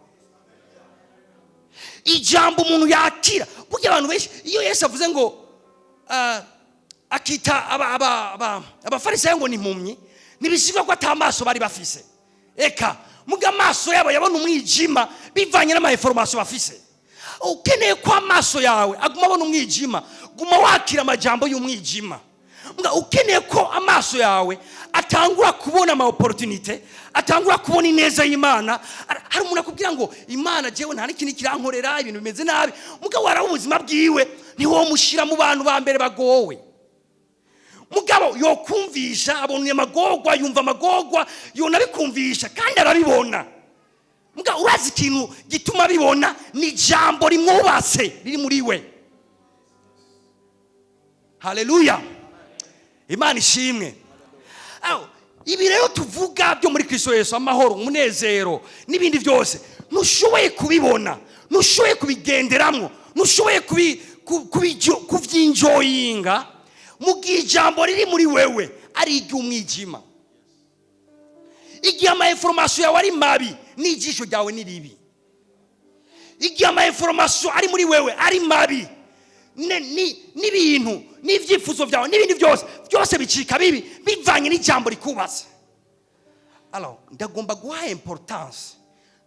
A: ijambo umuntu yakira. Burya abantu benshi, iyo Yesu avuze ngo akita abafarisayo ngo ni impumyi, ntibisigwa ko ata maso bari bafise. Eka muga amaso yabo yabona umwijima bivanye n'ama information bafise. Ukeneye ko amaso yawe aguma abona umwijima, guma wakira amajambo y'umwijima. Mbwa ukeneye ko amaso yawe atangura kubona ama opportunité, atangura kubona ineza y'Imana. Hari umuntu akubwira ngo Imana jewe nta n'ikintu kirankorera, ibintu bimeze nabi, mugabo waraba ubuzima bwiwe ntiwomushyira mu bantu ba mbere bagowe. Mugabo yokumvisha abonye amagorwa, yumva amagorwa, yonabikumvisha kandi arabibona. Mugabo urazi ikintu gituma abibona? Ni ijambo rimwubatse riri muri we. Haleluya, Imana ishimwe. Aho, ibi rero tuvuga byo muri Kristo Yesu, amahoro, umunezero n'ibindi byose, ntushoboye kubibona, ntushoboye kubigenderamo, ntushoboye kubyinjoyinga mu gihe ijambo riri muri wewe ari iry'umwijima. Igihe ama information yawe ari mabi, n'ijisho ryawe ni ribi. Igihe ama information ari muri wewe ari mabi, n'ibintu n'ibyifuzo byawe n'ibindi byose byose bicika bibi bivanye n'ijambo rikubatse. Alors ndagomba guha importance,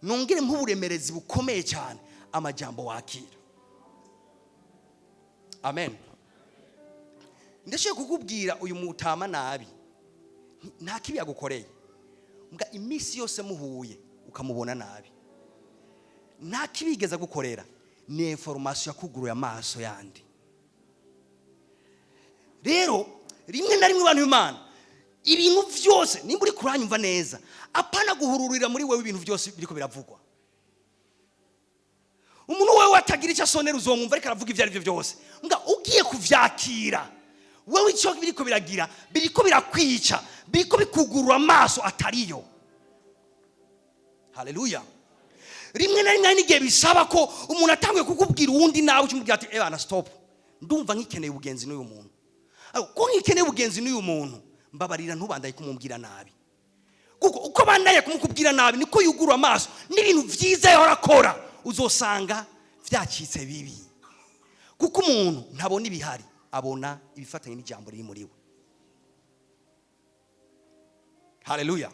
A: nongere nk'uburemerezi bukomeye cyane amajambo wakira. Amen. Ndashaka kukubwira, uyu mutama nabi nta kibi yagukoreye, mbwa iminsi yose muhuye ukamubona nabi. Nta kibi yigeze agukorera, ni information yakuguruye amaso yandi. Rero rimwe na rimwe, abantu b'Imana, ibintu byose, nimba uri kuranyumva neza, apana guhururira muri wewe ibintu byose biriko biravugwa. Umuntu wewe atagira icyo asonera, uzomwumva ariko aravuga ibyo ari byo byose. Mbwa ugiye kuvyakira wewe, icyo biriko biragira, biriko birakwica, biriko bikugurura amaso atariyo. Haleluya. Rimwe na rimwe hari n'igihe bisaba ko umuntu atanguye kukubwira uwundi nawe, ukimubwira ati: "Ebana, stop, ndumva nkikeneye ubugenzi n'uyu muntu. Ariko ko nkikeneye ubugenzi n'uyu muntu, mbabarira ntubandaye kumubwira nabi." Kuko uko bandaye kumukubwira nabi, niko yugurura amaso, n'ibintu byiza yahora akora uzosanga byacitse bibi. Kuko umuntu ntabona ibihari, abona ibifatanye n'ijambo riri muri we. Haleluya.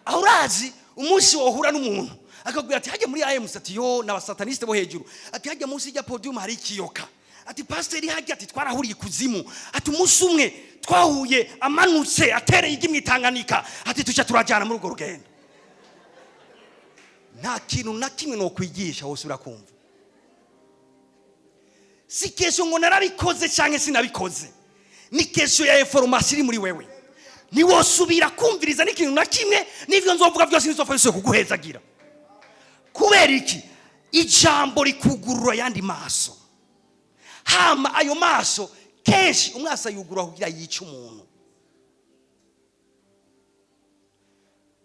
A: Aho urazi umunsi wohura n'umuntu akakubwira ati: "Hajya muri AMC," ati: "Yo n'abasataniste bo hejuru," ati: "Hajya munsi y'ijya podium hari ikiyoka," ati: "Pasiteri hajya," ati: "Twarahuriye ikuzimu," ati: "Umunsi umwe twahuye amanutse atereye igi mu Itanganika," ati: "Tujya turajyana muri urwo rugendo." Nta kintu na kimwe nokwigisha wose urakumva. Si question ngo narabikoze cyangwa sinabikoze, ni question ya information iri muri wewe. Ntiwosubira kumviriza n'ikintu na kimwe, n'ibyo nzovuga byose ntizopfa bisubiye kuguhezagira. Kubera iki? Ijambo rikugurura ayandi maso. Hama ayo maso kenshi umwasi ayugurura kugira yice umuntu.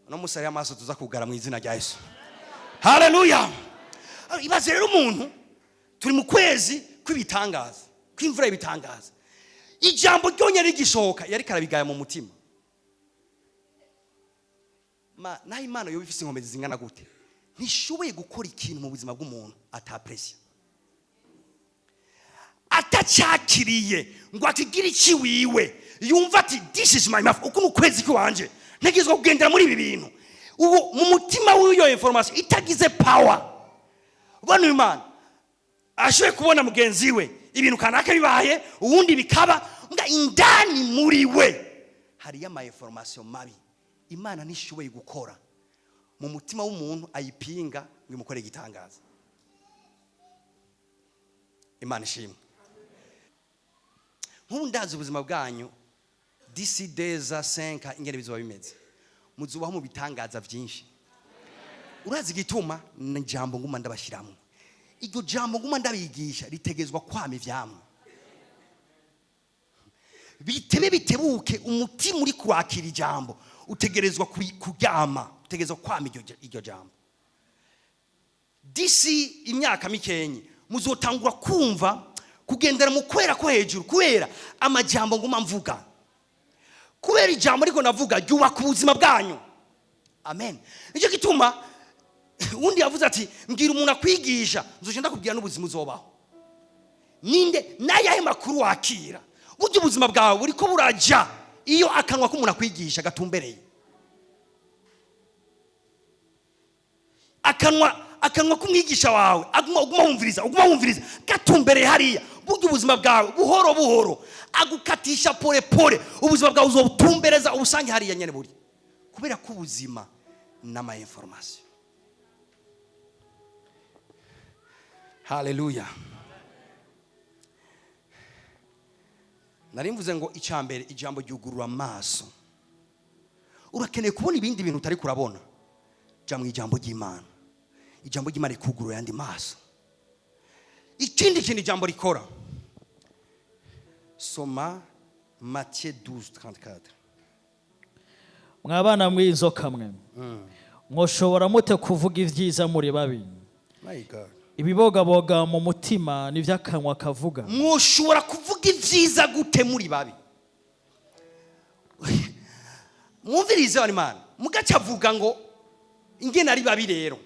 A: Uno munsi hariyo amaso tuza kugara mu izina rya Yesu. Haleluya. Ibaze rero umuntu, turi mu kwezi kw'ibitangaza, kw'imvura y'ibitangaza, ijambo ryonyine rigishoka yari karabigaya mu mutima. Ma naho Imana yoba ifise inkomezi zingana gute, ntishoboye gukora ikintu mu buzima bw'umuntu atapresiya, atacakiriye ngo akigire iki wiwe, yumva ati this is my mouth, uku ni ukwezi kwanje, ntegerezwa kugendera muri ibi bintu. Ubu mu mutima w'iyo information itagize power, bano Imana ashoboye kubona mugenzi we ibintu kanaka bibaye, uwundi bikaba, mbwa indani muri we hariyo ama information mabi. Imana ntishoboye gukora mu mutima w'umuntu ayipinga ngo imukore igitangaza. Imana ishimwe. Nk'ubu ndazi ubuzima bwanyu d'ici 2 ans 5 ingene bizoba bimeze, muzubaho mu bitangaza byinshi. Urazi igituma? Ni ijambo nguma ndabashyiramo. Iryo jambo nguma ndabigisha ritegezwa kwama ivyamwa, bitebe bitebuke. Umutima uri kwakira ijambo utegerezwa kuryama, utegerezwa kwama iryo jambo. D'ici imyaka mikenye muzotangura kumva kugendera mu kwera ko hejuru, kubera amajambo nguma mvuga, kubera ijambo ariko navuga ryubaka ubuzima bwanyu. Amen. Nicyo gituma undi yavuze ati mbwira umuntu akwigisha, nzoje ndakubwira n'ubuzima uzobaho. Ninde n'ayahe makuru wakira? Burya ubuzima bwawe buriko buraja iyo akanwa k'umuntu akwigisha gatumbereye. Akanwa k'umwigisha wawe uguma wumviriza, uguma wumviriza, gatumbereye hariya. Burya ubuzima bwawe buhoro buhoro agukatisha pole pole, ubuzima bwawe uzobutumbereza ubusange hariya nyene buri, kubera ko ubuzima n'ama information. Haleluya. Nari mvuze ngo icambere ijambo ryugurura amaso. Urakeneye kubona ibindi bintu utari kurabona, ja mu ijambo ry'Imana. Ijambo ry'Imana rikugurura yandi maso. Ikindi kintu ijambo rikora, soma Matthieu 12:34.
B: Mwabana mw'inzoka mwe, mwoshobora mute kuvuga ibyiza muri babi?
A: My God.
B: Ibibogaboga mu mutima nivyo akanwa kavuga.
A: Mwoshobora kuvuga ibyiza gute muri babi? Mwumvirize bari Imana mugaca avuga ngo ingene ari babi. Rero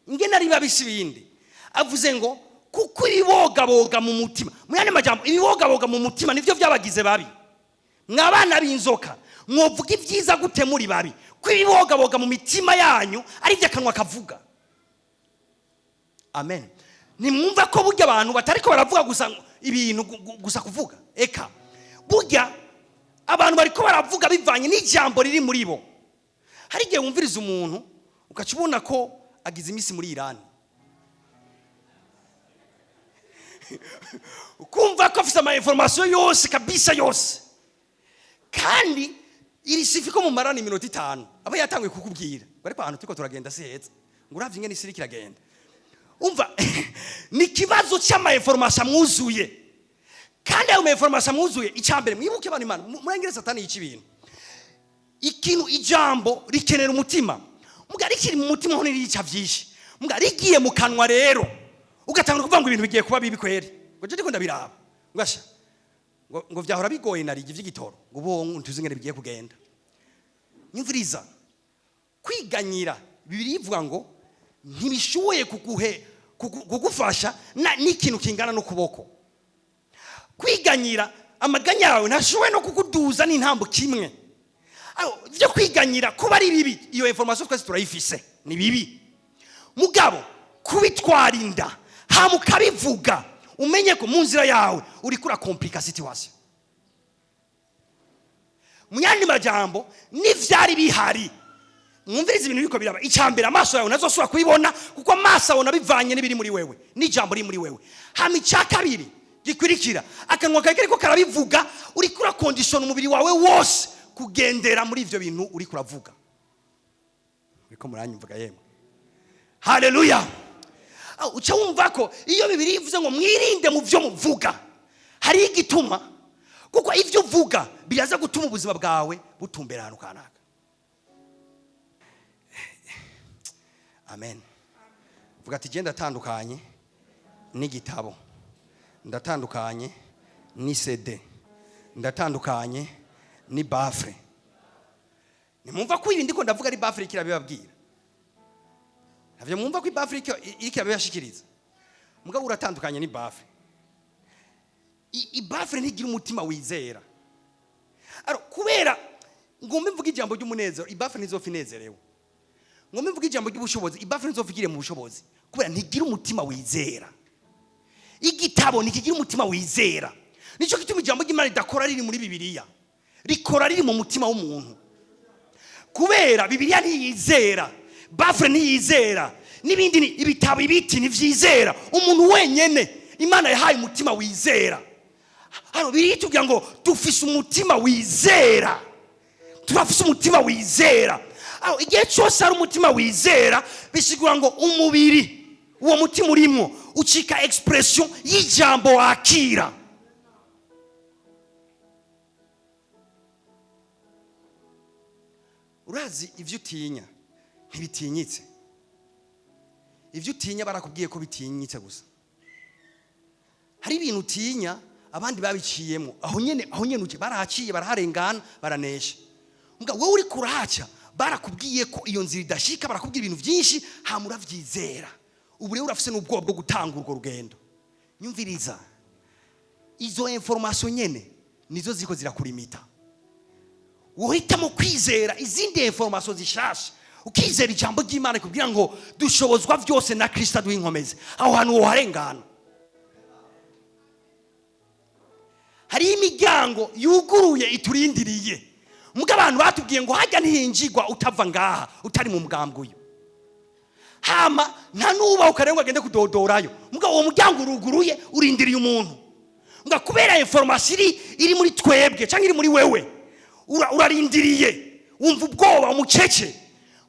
A: ingene ari babi si bindi, avuze ngo kuko ibibogaboga mu mutima, mu yandi majambo ibibogaboga mu mutima nivyo byabagize babi. Mwabana b'inzoka, mwovuga ibyiza gute muri babi? Ko ibibogaboga mu mitima yanyu ari byo akanwa kavuga. Amen. Nimwumva ko burya abantu batariko baravuga gusa ibintu gusa kuvuga. Eka burya abantu bariko baravuga bivanye n'ijambo riri muri bo. Hari igihe wumviriza umuntu ugaca ubona ko agize iminsi muri Irani, ukumva ko afise ama information yose kabisa yose, kandi iri sifi ko mumarana iminota 5 aba yatanguye kukubwira ngo ariko ahantu turiko turagenda si heza, ngo uravye ingene isi iriko iragenda. Umva, ni ikibazo cy'ama information amwuzuye, kandi ayo ma information amwuzuye. Icambere mwibuke abantu Imana murengere Satani yica ibintu. Ikintu ijambo rikenera umutima, muga rikiri mu mutima ho nirica vyinshi, muga rigiye mu kanwa rero ugatangura kuvuga ngo ibintu bigiye kuba bibi kweri, ngo je ndiko ndabiraba, ngo asha ngo vyahora bigoye narigi vy'igitoro, ngo ubu ntuzi ingene bigiye kugenda. Nyumviriza, kwiganyira Bibiliya ivuga ngo ntibishoboye kugufasha n'ikintu kingana n'ukuboko. Kwiganyira amaganya yawe ntashoboye no kukuduza n'intambo kimwe. Aho, byo kwiganyira kuba ari bibi, iyo information twese turayifise, ni bibi. Mugabo kubitwara inda hama ukabivuga, umenye ko mu nzira yawe uriko urakomplika situation. Mu yandi majambo n'ivyari bihari, mwumvirize ibintu biriko biraba. Icambere amaso yawe ntazosubira kubibona, kuko amaso abona bivanye n'ibiri muri wewe n'ijambo riri muri wewe. Hama icya kabiri gikurikira, akanwa kawe kariko karabivuga, uriko urakondishona umubiri wawe wose Kugendera muri ivyo bintu uri kuravuga. Uriko muranyumvuga yemwe? Haleluya! Uca wumva ko iyo Bibiliya ivuze ngo mwirinde mu byo muvuga, hari igituma, kuko ivyo uvuga biraza gutuma ubuzima bwawe butumbera ahantu kanaka. Amen. Vuga ati genda ndatandukanye n'igitabo, ndatandukanye ni CD, ndatandukanye ni baffle. Nimumva ko ibi ndiko ndavuga ari baffle kirabibabwira. Navyo mwumva ko baffle ikirabibashikiriza. Mugabo uratandukanye ni baffle. Baffle ntigira umutima wizera. Aro kubera ngombe mvuga ijambo ry'umunezero, baffle ntizopfa inezerewe. Ngombe mvuga ijambo ry'ubushobozi, baffle ntizopfa igire mu bushobozi. Kubera ntigira umutima wizera. Igitabo ntikigira umutima wizera. Nico gituma ijambo ry'Imana ridakora riri muri Bibiliya, rikora riri mu mutima w'umuntu. Kubera Bibiliya ntiyizera, baffle ntiyizera, n'ibindi ibitabo ibiti ntivyizera. Umuntu wenyene Imana yahaye umutima wizera. Hano Bibiliya itubwira ngo dufise umutima wizera, turafise umutima wizera. Aho igihe cyose hari umutima wizera, bisigura ngo umubiri uwo mutima urimo ucika expression y'ijambo wakira. Urazi ivyo utinya ntibitinyitse. Ivyo utinya barakubwiye ko bitinyitse gusa. Hari ibintu utinya abandi babiciyemo, aho nyene uje barahaciye, baraharengana, baranesha. Mbwa wowe uri kurahaca barakubwiye ko iyo nzira idashika, barakubwira ibintu byinshi, hama uravyizera. Ubu rero urafise n'ubwoba bwo gutanga urwo rugendo. Nyumviriza, izo information nyene nizo ziko zirakurimita. Wohitamo kwizera izindi information zishasha, ukizera ijambo ry'Imana kugira ngo dushobozwa vyose na Kristo aduha inkomezi. Aho hantu woharengana. Hari imiryango yuguruye iturindiriye. Muga abantu batubwiye ngo hajya ntihinjirwa utava ngaha utari mu mugambwe uyu. Hama nta nuba ukarengwa agende kudodorayo. Muga uwo muryango uruguruye urindiriye umuntu. Muga kubera information iri muri twebwe cyangwa iri muri wewe, urarindiriye, wumva ubwoba umucece.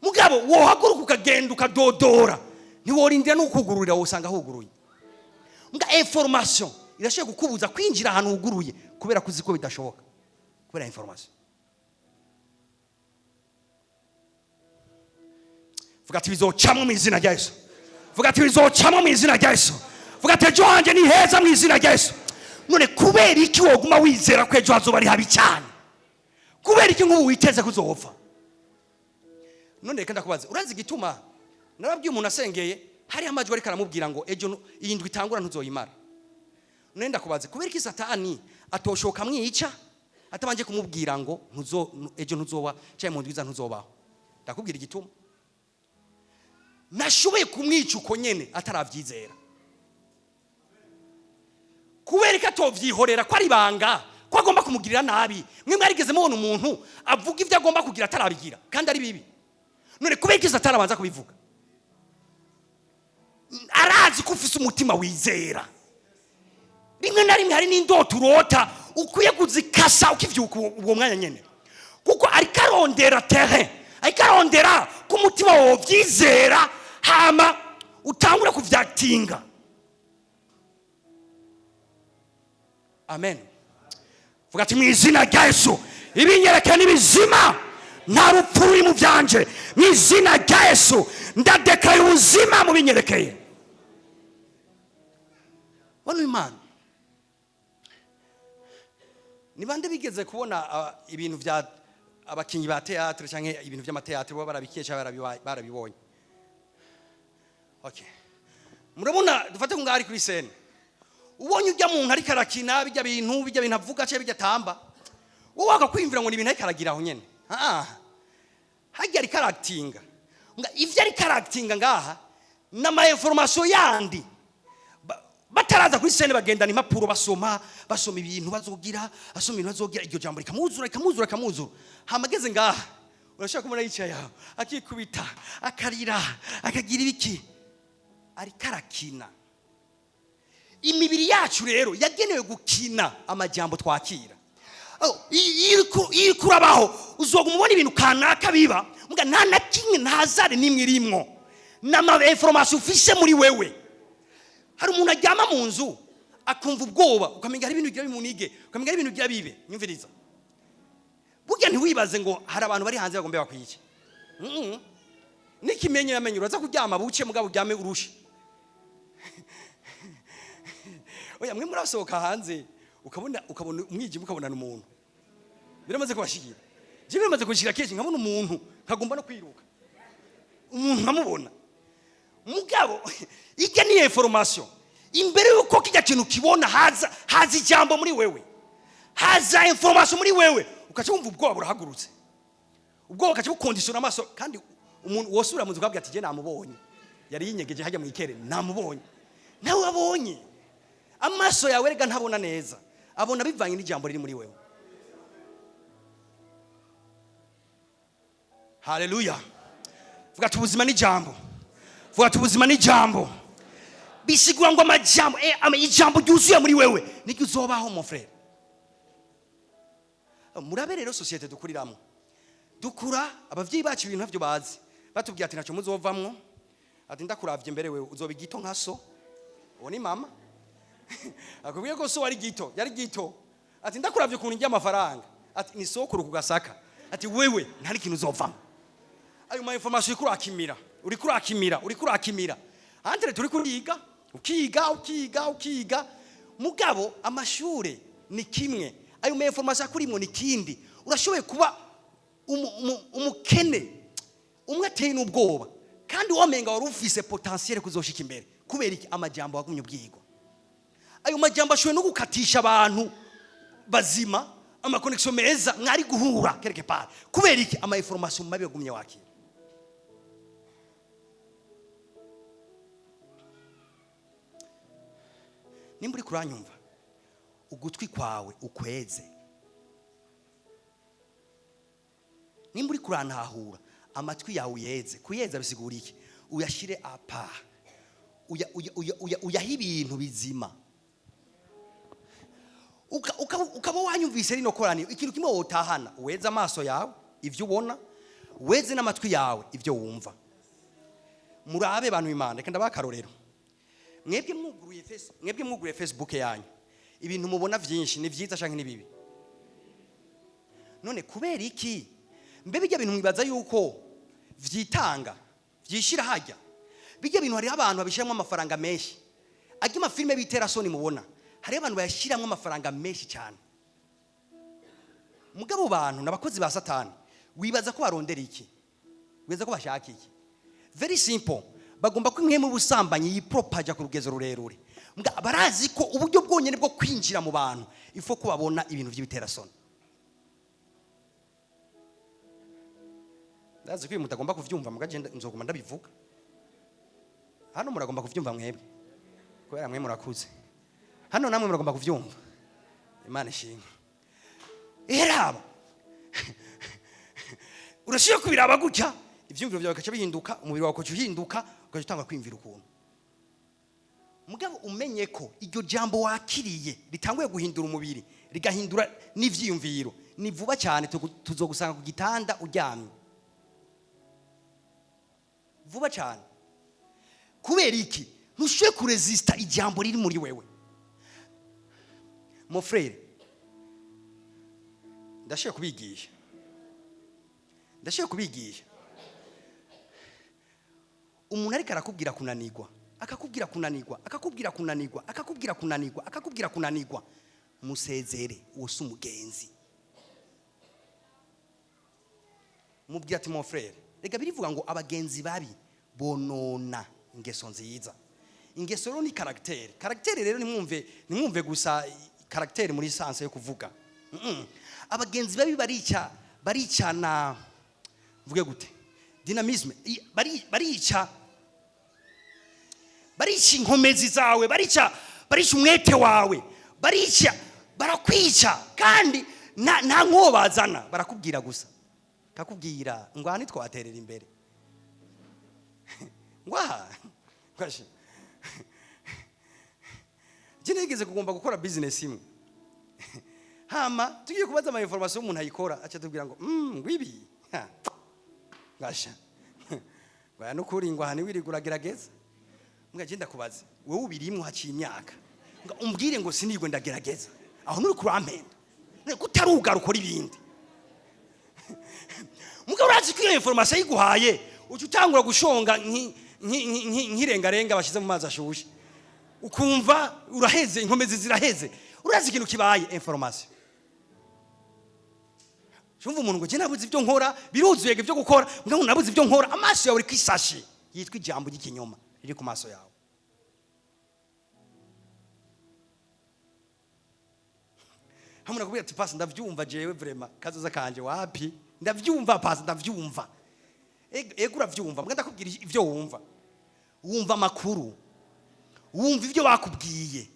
A: Mugabo wohaguruka ukagenda ukadodora, ntiworindira n'ukugururira, wosanga huguruye. Muga information irashobora kukubuza kwinjira ahantu huguruye kubera kuzi ko bidashoboka, kubera information. Vuga ati bizocamwo mu izina rya Yesu. Vuga ati bizocamwo mu izina rya Yesu. Vuga ati ejo hanje ni heza mu izina rya Yesu. None kubera iki woguma wizera ko ejo hazoba ari habi cyane? Kubera iki nk'ubu witeze kuzopfa? None reka ndakubaze, urazi igituma narabwiye umuntu asengeye hari amajwi ariko aramubwira ngo ejo iyi ndwi itangura ntuzoyimara. None ndakubaze, kubera iki Satani atoshoka mwica atabanje kumubwira ngo ejo ntuzoba cyangwa mu ndwi ntuzobaho? Ndakubwira igituma nashoboye kumwica uko nyene ataravyizera. Kubera ko atovyihorera ko ari banga, ko agomba kumugirira nabi. Mwe mwarigeze mubona umuntu avuga ivyo agomba kugira atarabigira kandi ari bibi? None kubera ko Satani abanza kubivuga? Arazi ko ufise umutima wizera. Rimwe na rimwe hari n'indoto urota ukwiye kuzikasa ukivyuka uwo mwanya nyene, kuko ariko arondera terrain, ariko arondera ko umutima wawe uvyizera, hama utangura kuvyatinga. Amen. Vuga ati mu izina rya Yesu ibinyereka n'ibizima, nta rupfu ruri mu byanje. Mu izina rya Yesu ndadekaye ubuzima mu binyerekeye. Bano Imana ni bande bigeze kubona ibintu vya abakinyi ba théâtre canke ibintu vy'amateatre bo barabikesha barabibonye? Okay. Murabona dufate ngo ngari kuri scène, ubonye ujya muntu ariko arakina bijya bintu avuga cyangwa bijya tamba, wowe wakakwiyumvira ngo ni ibintu ariko aragira aho nyene. Hajya ariko aractinga. Ivyo ariko aractinga ngaha n'ama information yandi. Bataraza kuri scène bagendana impapuro basoma ibintu bazogira, basoma ibintu bazogira, iryo jambo rikamuzura rikamuzura rikamuzura. Hamageze ngaha urashaka kumubona yicaye aho akikubita akarira akagira ibiki, ariko arakina. Imibiri yacu rero yagenewe gukina amajambo twakira. Iyo uriko urabaho uzoguma ubona ibintu kanaka biba, muga nta na kimwe, nta hasard n'imwe irimwo, n'ama information ufise muri wewe. Hari umuntu aryama mu nzu akumva ubwoba, ukamenya hari ibintu bigira bimunige, ukamenya hari ibintu bigira bibe. Nyumviriza, burya ntiwibaze ngo hari abantu bari hanze bagomba bakwice. N'ikimenyo yamenye uraza kuryama buce, mugabo uryame urushe. Oya, mwe murasohoka hanze ukabona umwijima, ukabona umuntu. Biramaze kubashikira? Je biramaze kunshikira kenshi, nkabona umuntu nkagomba no kwiruka, umuntu nkamubona. Mugabo ijya ni information. Imbere yuko kijya kintu kibona, haza ijambo muri wewe, haza information muri wewe, ukaca wumva ubwoba burahagurutse, ubwoba bukaca bukondisiona amaso. Kandi umuntu wosubira mu nzu ukabwira ati: "Je namubonye, yari yinyegeje hajya mu ikere, namubonye." Nawe wabonye amaso yawe rega ntabona neza, abona bivanye n'ijambo riri muri wewe. Haleluya! Vuga ati: "Ubuzima ni ijambo." Vuga ati: "Ubuzima ni ijambo." Bisigura ngo amajambo, ijambo ryuzuye muri wewe niryo uzobaho, mon frère. Murabe rero société dukuriramo, dukura abavyeyi bacu ibintu ntavyo bazi, batubwiye ati: "Ntacyo muzovamwo." Ati: "Ndakuravye mbere, wewe uzoba igito nka so." Uwo ni mama akubwiye ko so wari gito, yari gito. Ati: "Ndakuravye ukuntu njya amafaranga." Ati: "Ni sokuru ku gasaka." Ati: "Wewe nta n'ikintu uzovamo." Ayo ma information uriko urakimira, uriko urakimira, uriko urakimira. Entre turi kuriga, ukiga, ukiga, ukiga, mugabo amashure ni kimwe, ayo ma information akurimwo ni kindi. Urashoboye kuba umukene umwe ateye n'ubwoba, kandi wamenga wari ufise potentiel kuzoshika imbere. Kubera iki? Amajambo wagumye ubwigwa. Ayo majambo ashoboye no gukatisha abantu bazima, ama connexion meza mwari guhura quelque part. Kubera iki? Ama information mabi yagumye wakira. Nimba uri kuranyumva, ugutwi kwawe ukweze. Nimba uri kurantahura, amatwi yawe uyeze. Kuyeza bisigura iki? Uyashire apa, uyahe ibintu bizima. Ukaba wanyumvise rino koraniro, ikintu kimwe wotahana: weze amaso yawe ivyo ubona, weze n'amatwi yawe ivyo wumva. Murabe bantu b'Imana, reka ndabaha akarorero. Mwebwe mwuguruye Facebook yanyu, ibintu mubona vyinshi ni vyiza canke ni bibi? None kubera iki? Mbe bijya bintu mwibaza yuko vyitanga, vyishira hajya? Bijya bintu hariho abantu babishyiramo amafaranga menshi. Ajya amafilime bitera soni mubona, hariho abantu bayashyiramo amafaranga menshi cyane. Mugabo bantu n'abakozi ba Satani. Wibaza ko barondera iki? Wibaza ko bashaka iki? Very simple, bagomba ko imwe mu busambanyi yipropaja ku rugezo rurerure. Barazi ko uburyo bwonyine bwo kwinjira mu bantu ifo ko babona ibintu by'ibiterasoni. Ndazi ko ibi mutagomba kuvyumva, mugagenda nzoguma ndabivuga. Hano muragomba kuvyumva mwebwe, kubera mwe murakuze. Hano namwe muragomba kuvyumva. Imana ishimwe. Eraba, urashiye kubiraba gutya, ivyumviro byawe bikaca bihinduka, umubiri wawe ukaca uhinduka, ukaca utangura kwiyumvira ukuntu. Mugabo umenye ko iryo jambo wakiriye ritanguye guhindura umubiri, rigahindura n'ivyiyumviro, ni vuba cyane tuzogusanga ku gitanda uryamye vuba cyane. Kubera iki? Ntushoboye kuresista ijambo riri muri wewe. Mon frère, ndashoboye kubigisha, ndashoboye kubigisha. Umuntu ariko arakubwira kunanirwa, akakubwira kunanirwa, akakubwira kunanirwa, akakubwira kunanirwa, akakubwira kunanirwa, musezere. Uwo si umugenzi. Mubwira ati: "Mon frère, reka birivuga ngo abagenzi babi bonona ingeso nziza." Ingeso rero ni caractère. Caractère rero nimwumve gusa caractère muri sens yo kuvuga. Abagenzi babi barica, baricana, mvuge gute, dynamisme, barica, barica inkomezi zawe, barica umwete wawe, barica, barakwica. Kandi nta nkuwo bazana, barakubwira gusa, kakubwira ngo aha ntitwaterera imbere, ngo aha Ngashe. Je nigeze kugomba gukora business imwe. Hama tugiye kubaza ama information umuntu ayikora, aca tubwira ngo ngwibi Ha, ngasha ngo nukuri, ngo aha niwirirwa uragerageza. Mbwa je ndakubaza, wewe ubirimwo haciye imyaka, ngo umbwire ngo sinirwe ndagerageza, aho nuri kurampenda kutarugara ukora ibindi. Mugabo urazi ko iyo information yiguhaye, uca utangura gushonga nk'irengarenga bashize mu mazi ashushe, ukumva uraheze, inkomezi ziraheze. Urazi ikintu kibaye information. Shumva umuntu ngo je nabuze ibyo nkora, biruzuye ibyo gukora, mugabo nabuze ibyo nkora. Amaso yawe uri kwisashi yitwa ijambo ry'ikinyoma riri ku maso yawe. Hamwe nakubwira ati: "Pasi, ndavyumva, jewe vraiment kazoza kanje wapi, ndavyumva pasi, ndavyumva." Ego uravyumva, mbwa ndakubwira ivyo wumva. Wumva amakuru, wumva ibyo bakubwiye.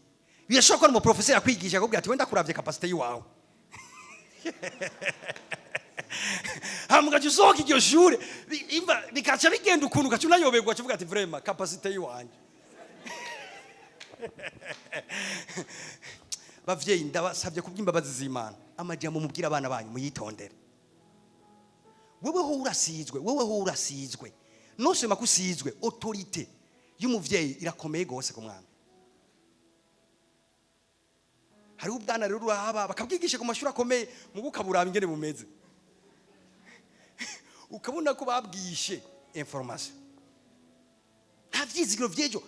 A: Birashoboka ko ari umuprofeseri akwigisha, akakubwira ati: "Wenda kuravye capacité yiwawe." Hama ugaca usohoka iryo shure, bikaca bigenda ukuntu, ugaca unayoberwa, ugaca uvuga ati: "Vraiment capacité yiwanje." Bavyeyi, ndabasabye kubw'imbabazi z'Imana, amajambo mubwira abana banyu muyitondere. Wewe ho urasizwe, wewe ho urasizwe, nosema ko usizwe. Autorité y'umuvyeyi irakomeye gose ku mwana. Hariho ubwana rero uraba bakabwigisha ku mashuri akomeye, mubu ukaburaba ingene bumeze, ukabona ko babwishe information, nta vyizigiro vy'ejo.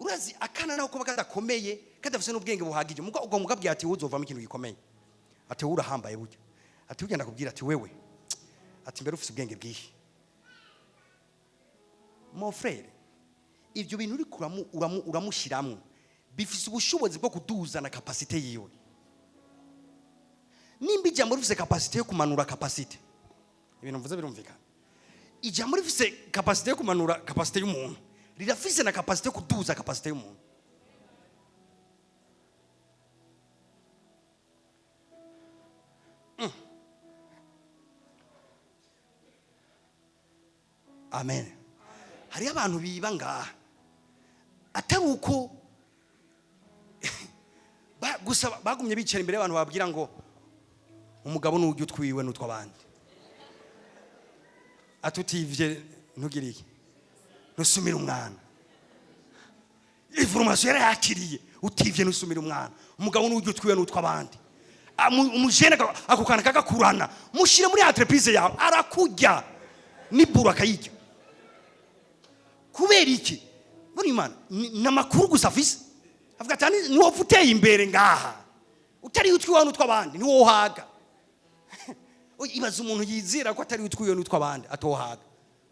A: Urazi akana naho kuba kadakomeye, kadafise n'ubwenge buhagije, muga ubwo mugabwiye ati: "Uzovamo ikintu gikomeye," ati: "Wowe urahambaye burya," ati: "Ugenda kubwira," ati: "Wewe," ati: "Mbere ufise ubwenge bwihe." Mon frère, ibyo bintu uri uramushiramwo bifise ubushobozi bwo kuduzana capacité yiwe. Nimba ijambo rifise capacité yo kumanura capacité, ibintu mvuze birumvikana. Ijambo rifise capacité yo kumanura capacité y'umuntu, rirafise na capacité yo kuduza capacité y'umuntu. Amen. Hariyo abantu biba ngaha atari uko gusa bagumye bicara imbere y'abantu bababwira ngo umugabo n'urya utwiwe n'utw'abandi, atutivye ntugire iki, ntusumire umwana. Information yarayakiriye: utivye ntusumire umwana, umugabo n'urya utwiwe n'utw'abandi. Umujene ako kana kagakurana, mushire muri entreprise yawe, arakurya n'iburu akayirya. Kubera iki? Buri Imana ni amakuru gusa afise, avuga ati: "Ni wowe uteye imbere ngaha, utari utwiwe n'utw'abandi niwohaga." Ibaza umuntu yizera ko atari utwiwe n'utw'abandi atohaga,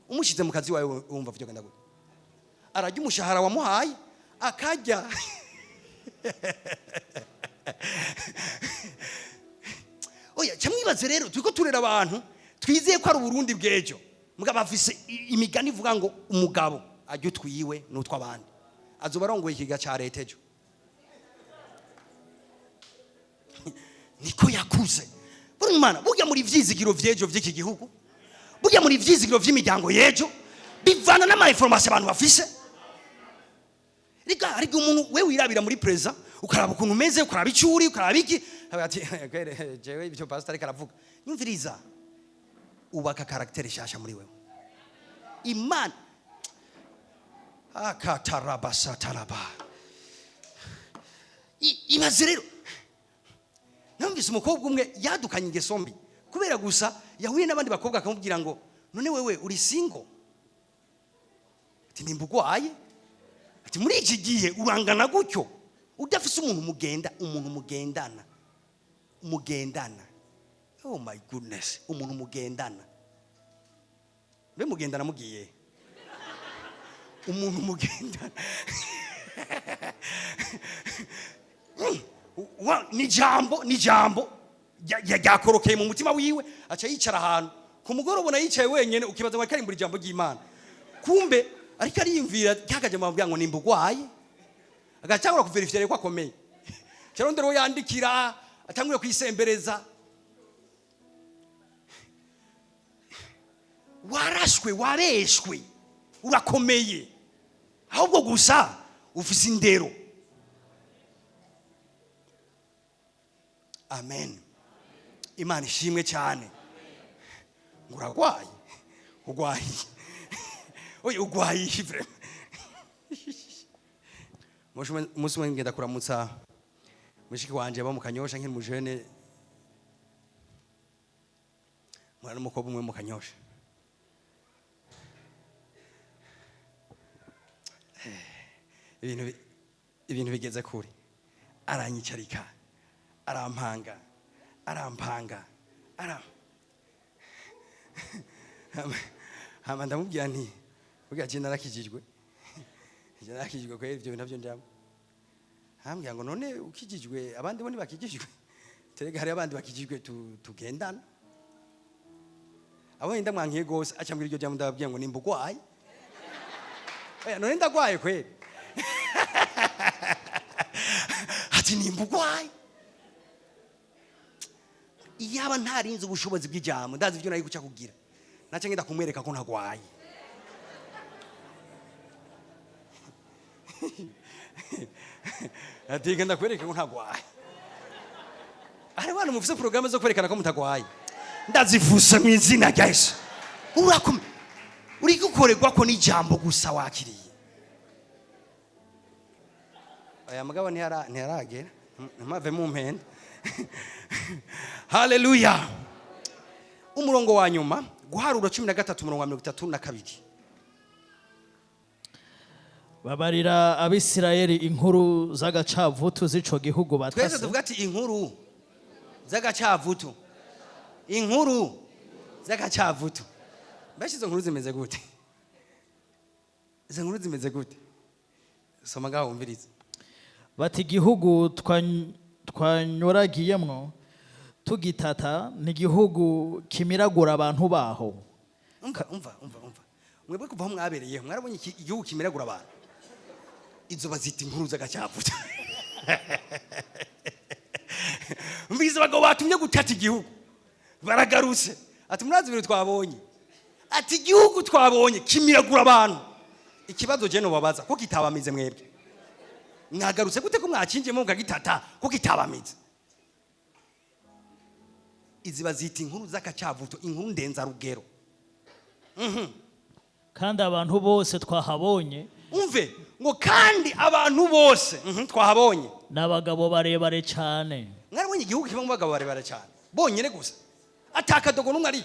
A: umushyize mu kazi wawe, wumva vyogenda gute? Ararya umushahara wamuhaye akarya. Oya, ca mwibaze rero, turiko turera abantu twizeye ko ari Uburundi bw'ejo, mugabo bafise imigani ivuga ngo umugabo arya utwiwe n'utw'abandi, azoba arongoye ikiga ca leta ejo. Niko yakuze. Buri Imana burya muri vyizigiro vy'ejo vy'iki gihugu, burya muri vyizigiro vy'imiryango y'ejo, bivana n'ama information abantu bafise. Rega hari igihe umuntu we wirabira muri preza, ukaraba ukuntu umeze, ukaraba icyo uri, ukaraba iki, akavuga ati: "Kwere, jewe ibyo pastor ariko aravuga." Nyumviriza, ubaka caractère shasha muri wewe. Imana akatarabasataraba. Ibaze rero, numvise umukobwa umwe yadukanye ingeso mbi kubera gusa yahuye n'abandi bakobwa, akamubwira ngo: "None wewe uri single?" Ati: "Nimba ugwaye," ati: "Muri iki gihe urangana gutyo udafise umuntu mugenda, umuntu mugendana, mugendana." Oh my goodness, umuntu mugendana, mbe mugendana mugiye? Umuntu mugendana ni jambo, ni jambo ryakorokeye mu mutima wiwe, aca yicara ahantu ku mugoroba, ubona yicaye wenyene, ukibaza ngo ariko arimbura ijambo ry'Imana, kumbe ariko ariyumvira ryakaje mabwira ngo nimba ugwaye, agacangura kuverifya ko akomeye, cyarondera uwo yandikira, atangure kwisembereza. Warashwe, wareshwe, urakomeye, ahubwo gusa ufise indero. Amen. Imana ishimwe cyane. Ngo uragwaye, urwaye, oya, urwaye vraiment. Umunsi umwe ngenda kuramutsa mushiki wanje aba mu Kanyosha, nkiri mujene, mwana n'umukobwa umwe mu Kanyosha. Ibintu bigeze kure, aranyicarika, arampanga, arampanga, hama ndamubwira nti burya je narakijijwe, je narakijijwe kweri, ivyo bintu navyo njamwo. Ambwira ngo none ukijijwe abandi bo ntibakijijwe? Terega hari abandi bakijijwe tugendana. Abonye ndamwankiye gose, aca ambwira iryo jambo, ndababwira ngo nimba ugwaye. Oya, none ndagwaye kweri? Ati nimba ugwaye. Iyaba ntarinze ubushobozi bw'ijambo, ndazi ibyo nari guca kugira, naca ngenda kumwereka ko ntagwaye. Ati ngenda kwereka ko ntagwaye. Hari abantu mufise porogaramu zo kwerekana ko mutagwaye, ndazivuse mu izina rya Yesu. Urakome uri gukorerwa ko n'ijambo gusa wakiriye. Aya mugabo ntiyaragera, ntimave mu mpenda. Haleluya. Umurongo wa nyuma, Guharura 13, umurongo wa 32.
B: Babarira Abisirayeli inkuru z'agacavutu z'ico gihugu
A: Twese
B: batase.
A: Tuvuga ati inkuru z'agacavutu, inkuru z'agacavutu. Mbese izo nkuru zimeze gute? Izo nkuru zimeze gute? Soma ngaho wumvirize.
B: Bati igihugu twanyuragiyemwo tugitata ni igihugu kimiragura abantu baho.
A: Umva, umva, umva, umva. Mwebwe kuva aho mwabereyeho mwarabonye igihugu kimiragura abantu? Izo bazita inkuru z'agacavutu. Mbizi abagabo batumye gutata igihugu baragarutse, ati murazi ibintu twabonye? Ati igihugu twabonye kimiragura abantu. Ikibazo je nobabaza, ko kitabamize mwebwe mwagarutse gute? Ko mwakinjiyemo mukagitata, ko kitabamize? Izi bazita inkuru z'akacavuto, inkuru ndenzarugero.
B: Kandi abantu bose twahabonye,
A: Umve ngo kandi abantu bose twahabonye
B: n'abagabo barebare cyane.
A: Mwarabonye igihugu kibamo abagabo barebare cyane bonyine gusa, atakadogo n'umwe ari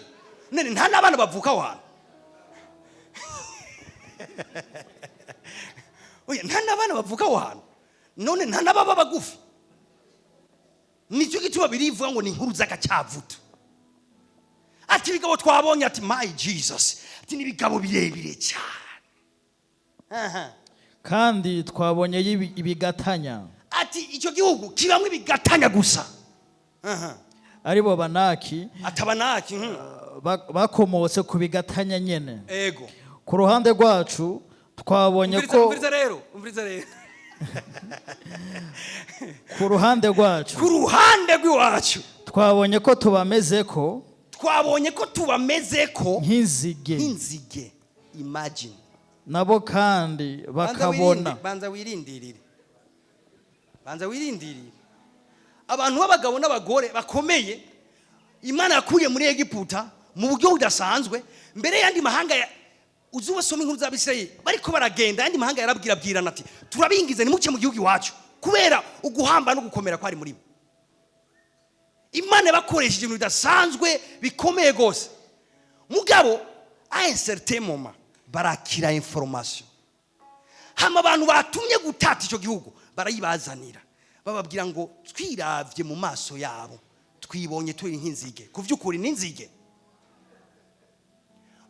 A: none, nta n'abana bavuka aho hantu. Oya, nta n'abana bavuka aho hantu, none nta n'ababa bagufi. Nicyo gituma birivuga ngo ni inkuru z'agacavuto. Ati ibigabo twabonye, ati my Jesus, ati ni ibigabo birebire cyane. Aha.
B: Kandi twabonye ibigatanya.
A: Ati icyo gihugu kibamwo ibigatanya gusa. Aha.
B: Aribo Banaki.
A: Atabanaki.
B: Bakomotse ku bigatanya nyene.
A: Ego.
B: Ku ruhande rwacu twabonye
A: Umviriza,
B: ko
A: umviriza rero, umviriza rero.
B: Ku ruhande rwacu,
A: Ku ruhande rw'iwacu,
B: twabonye ko tubameze ko
A: twabonye ko tubameze ko
B: nk'inzige.
A: Nk'inzige. Imagine.
B: Nabo kandi bakabona.
A: Banza wirindirire, banza wirindirire. Abantu b'abagabo n'abagore bakomeye Imana yakuye muri Egiputa mu buryo budasanzwe mbere y'andi mahanga uzi ubasoma inkuru z'Abisirayeli bariko baragenda, ayandi mahanga yarabwirabwirana ati turabingize nimuce mu gihugu iwacu, kubera uguhamba no gukomera kwari muri bo. Imana yabakoresheje ibintu bidasanzwe bikomeye gose, mugabo à un certain moment barakira information, hama abantu batumye gutata icyo gihugu barayibazanira, bababwira ngo twiravye mu maso yabo twibonye turi nk'inzige. Ku vy'ukuri n'inzige.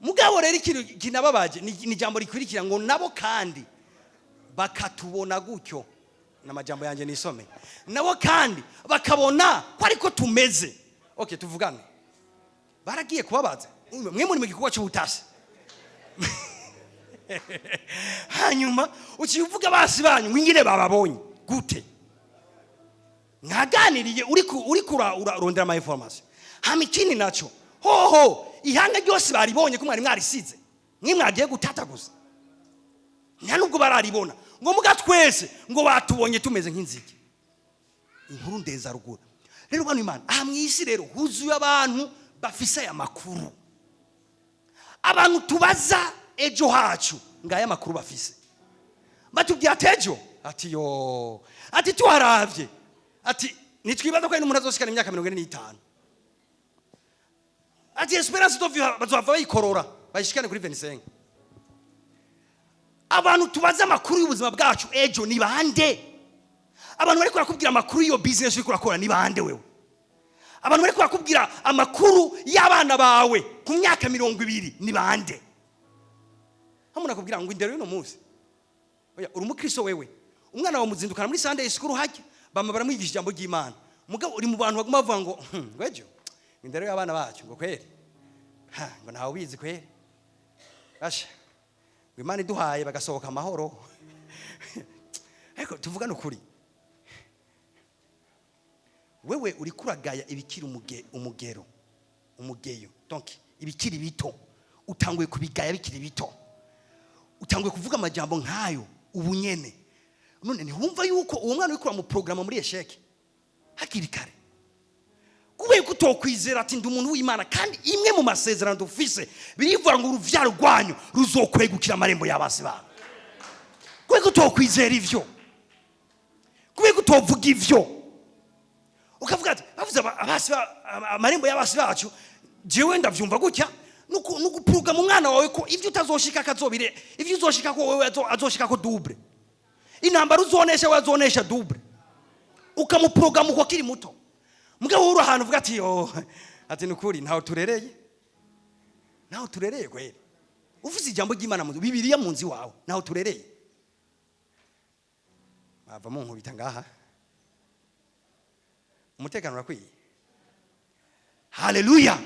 A: Mugabo rero ikintu kinababaje ni ijambo rikurikira ngo nabo kandi bakatubona gutyo. N'amajambo yanjye nisome, nabo kandi bakabona ko ariko tumeze. Okay, tuvugane, baragiye kubabaza mwe muri mu gikorwa cy'ubutasi, hanyuma uciye uvuga basi banyu ngo ingene bababonye gute? Mwaganiriye, uri urarondera ama information. Hama ikindi naco, hoho ihanga ryose baribonye ko mwari mwarisize, mwe mwagiye gutata gusa, nta nubwo bararibona. Ngo muga twese ngo batubonye tumeze nk'inzige. Inkuru ndenzaruguru. Rero bano, Imana aha mu isi rero huzuye abantu bafise aya makuru. Abantu tubaza ejo hacu, ngaya makuru bafise. Batubwira ati ejo, ati yo, ati tuharavye, ati nitwibaza ko hari n'umuntu azoshikana imyaka 45, ati espérance de vie bazova bayikorora bayishikane kuri 25. Abantu tubaza amakuru y'ubuzima bwacu ejo ni bande? Abantu bariko barakubwira amakuru y'iyo business uriko urakora ni bande wewe? Abantu bariko barakubwira amakuru y'abana bawe ku myaka 20 ni bande? Hamwe nakubwira ngo indero y'uno munsi, oya, uri umukristo wewe, umwana wawe muzindukana muri Sunday school, hajya bama baramwigisha ijambo ry'Imana, mugabo uri mu bantu baguma bavuga ngo ngo ejo indero y'abana bacu, ngo kweri, ha, ngo ntawe ubizi kweri, basha, ngo Imana iduhaye bagasohoka amahoro. Ariko tuvugane ukuri, wewe uri kuragaya ibikiri umugero, umugeyo, donc ibikiri bito utanguye kubigaya bikiri bito, utanguye kuvuga amajambo nk'ayo ubu nyene. None ntiwumva yuko uwo mwana uriko uramuprograma muri échec hakiri kare, kubera ko utokwizera ati ndi umuntu w'Imana, kandi imwe mu masezerano dufise birivuga ngo uruvyaro rwanyu ruzokwegukira amarembo y'abasi babo? Kubera ko utokwizera ivyo, kubera ko utovuga ivyo, ukavuga ati bavuze amarembo y'abasi bacu, jewe ndavyumva gutya. Nuguprograma umwana wawe ko ivyo utazoshika akazobire, ivyo uzoshika ko wewe azoshika ko double, intambara uzonesha we azonesha double, ukamuprograma uko akiri muto. Mugabo wowe uri ahantu uvuga ati yo, ati nukuri ntaho turereye, ntaho turereye kweri. Uvuze ijambo ry'Imana mu Bibiliya mu nzu iwawe, ntaho turereye. Mwava munkubita ngaha, umutekano urakwiye. Haleluya!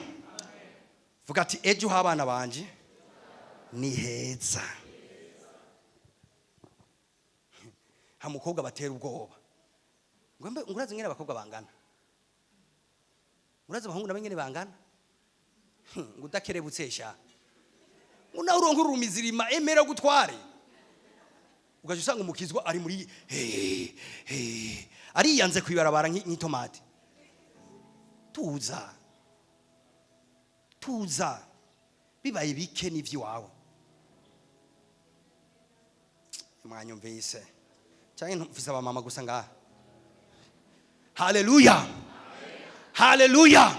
A: Vuga ati ejo h'abana banje ni heza. Ha mukobwa batera ubwoba ngo mbe ngurazi ngene abakobwa bangana, urazi abahungu nabo ngene bangana. Ngo udakerebutse sha, ngo nawe uronka urumizirima emera gutware, ugaca usanga umukizwa ari muri he he ariyanze kwibarabara nk'itomati. Tuza, tuza, bibaye bike n'ivy'iwawe. Mwanyumvise cyangwa mfise abamama gusa ngaha? Haleluya, haleluya!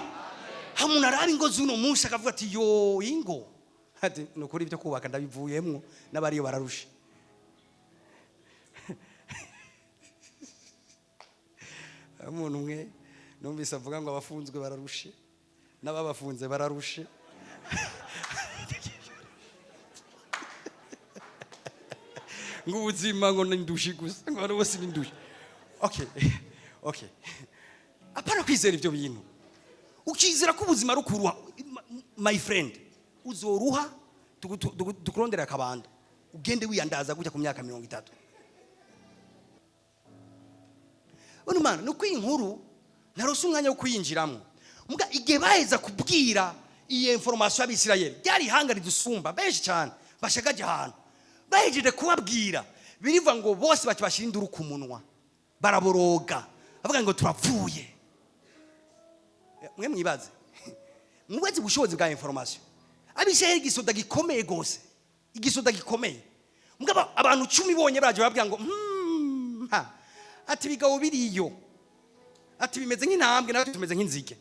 A: Hamuntu araba ingo z'uno munsi akavuga ati yo, ingo, ati ni ukuri ibyo kubaka ndabivuyemwo, n'abariyo bararusha. Umuntu umwe numvise avuga ngo abafunzwe bararushe n'ababafunze bararushe. Ngo ubuzima ngo ni ndushi gusa, ngo abantu bose ni ndushi. Okay, okay, apana kwizera ibyo bintu, ukizera ko ubuzima ari ukuruha. My friend, uzoruha tukurondera akabando ugende wiyandaza gutya ku myaka 30. Uno mana nuko iyi nkuru narose umwanya wo kuyinjiramo. Muga igihe baheza kubwira iyi information y'Abisirayeli, ryari ihanga ridusumba benshi cyane bashagaje ahantu, bahejeje kubabwira, birivuga ngo bose baca bashyira induru ku munwa, baraboroga, bavuga ngo turapfuye. Mwe mwibaze, mwibaze ubushobozi bwa information. Abisirayeli igisoda gikomeye gose, igisoda gikomeye, mugabo abantu 10 bonye baje babwira ngo ha, ati bigabo biriyo, ati bimeze nk'intambwe natwe tumeze nk'inzige.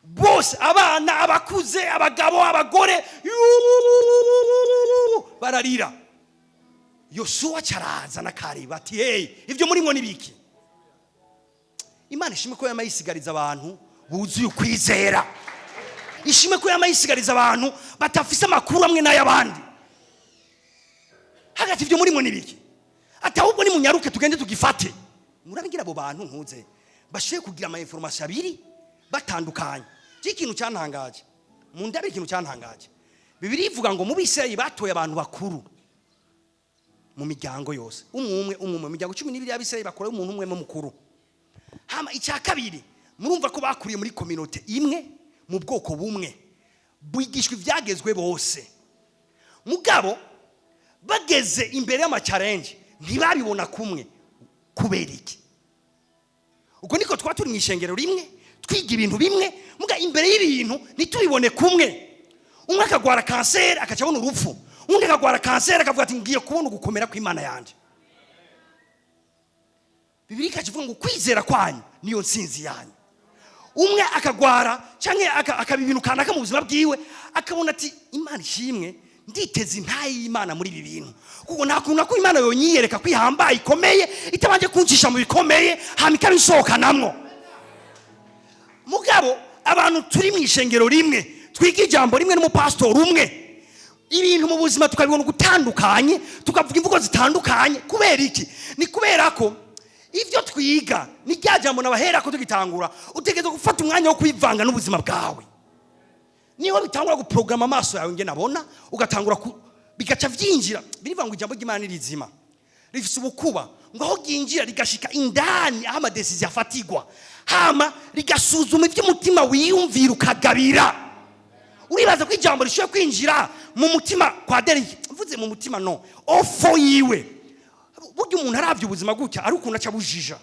A: Bose, abana, abakuze, abagabo, abagore, yuuu, bararira. Yosuwa caraza na Kalebu ati hey, ibyo murimwo nibiki? Imana ishimwe ko yama yisigariza abantu buzuye ukwizera. Ishimwe ko yama yisigariza abantu batafise amakuru amwe n'ay'abandi. Hagati ibyo murimwo nibiki? Ati ahubwo nimunyaruke tugende tugifate. Murabigira abo bantu ntuze bashoboye kugira ama information abiri batandukanye. Ikintu cyantangaje, mu ndabe ikintu cyantangaje, Bibiliya ivuga ngo mu Bisirayeli batoye abantu bakuru mu miryango yose, umwe umwe umwe umwe, mu miryango 12 y'Abisirayeli bakora umuntu umwe mukuru. Hama icya kabiri, murumva ko bakuriye muri communauté imwe, mu bwoko bumwe, bigishwa ibyagezwe bose. Mugabo bageze imbere y'ama challenge ntibabibona kumwe. Kubera iki? Ubwo niko twaba turi mu ishengero rimwe, twiga ibintu bimwe, muga imbere y'ibintu ntitubibone kumwe. Umwe akagwara kanseri akaca abona urupfu, undi akagwara kanseri akavuga ati ngiye kubona ugukomera kw'Imana yanjye. Bibiliya ikaca ivuga ngo kwizera kwanyu niyo nsinzi yanyu. Umwe akagwara cyangwa akaba ibintu kanaka mu buzima bwiwe, akabona ati Imana ishimwe, nditeze intayi y'Imana muri ibi bintu, kuko nta kuntu ko Imana yonyiyereka ko ihambaye ikomeye itabanje kuncisha mu bikomeye, hama ikabisohokanamwo. Mugabo abantu turi mu ishengero rimwe, twiga ijambo rimwe n'umupasitori umwe, ibintu mu buzima tukabibona ugutandukanye, tukavuga imvugo zitandukanye. Kubera iki? Ni kubera ko ibyo twiga ni rya jambo nabahera ko tugitangura, utegerezwa gufata umwanya wo kwivanga n'ubuzima bwawe. Niho bitangura guprograma amaso yawe ngene abona, ugatangura bigaca vyinjira. Birivuga ngo ijambo ry'Imana ni rizima, rifise ubukuba, ngo aho ryinjira rigashika indani aho ama décisions afatigwa, hama rigasuzuma ivy'umutima wiyumvira ukagabira. Uribaza ko ijambo rishoboye kwinjira mu mutima kwa Derek? Mvuze mu mutima, no ofo yiwe. Burya umuntu aravye ubuzima gutya, ari ukuntu aca bujija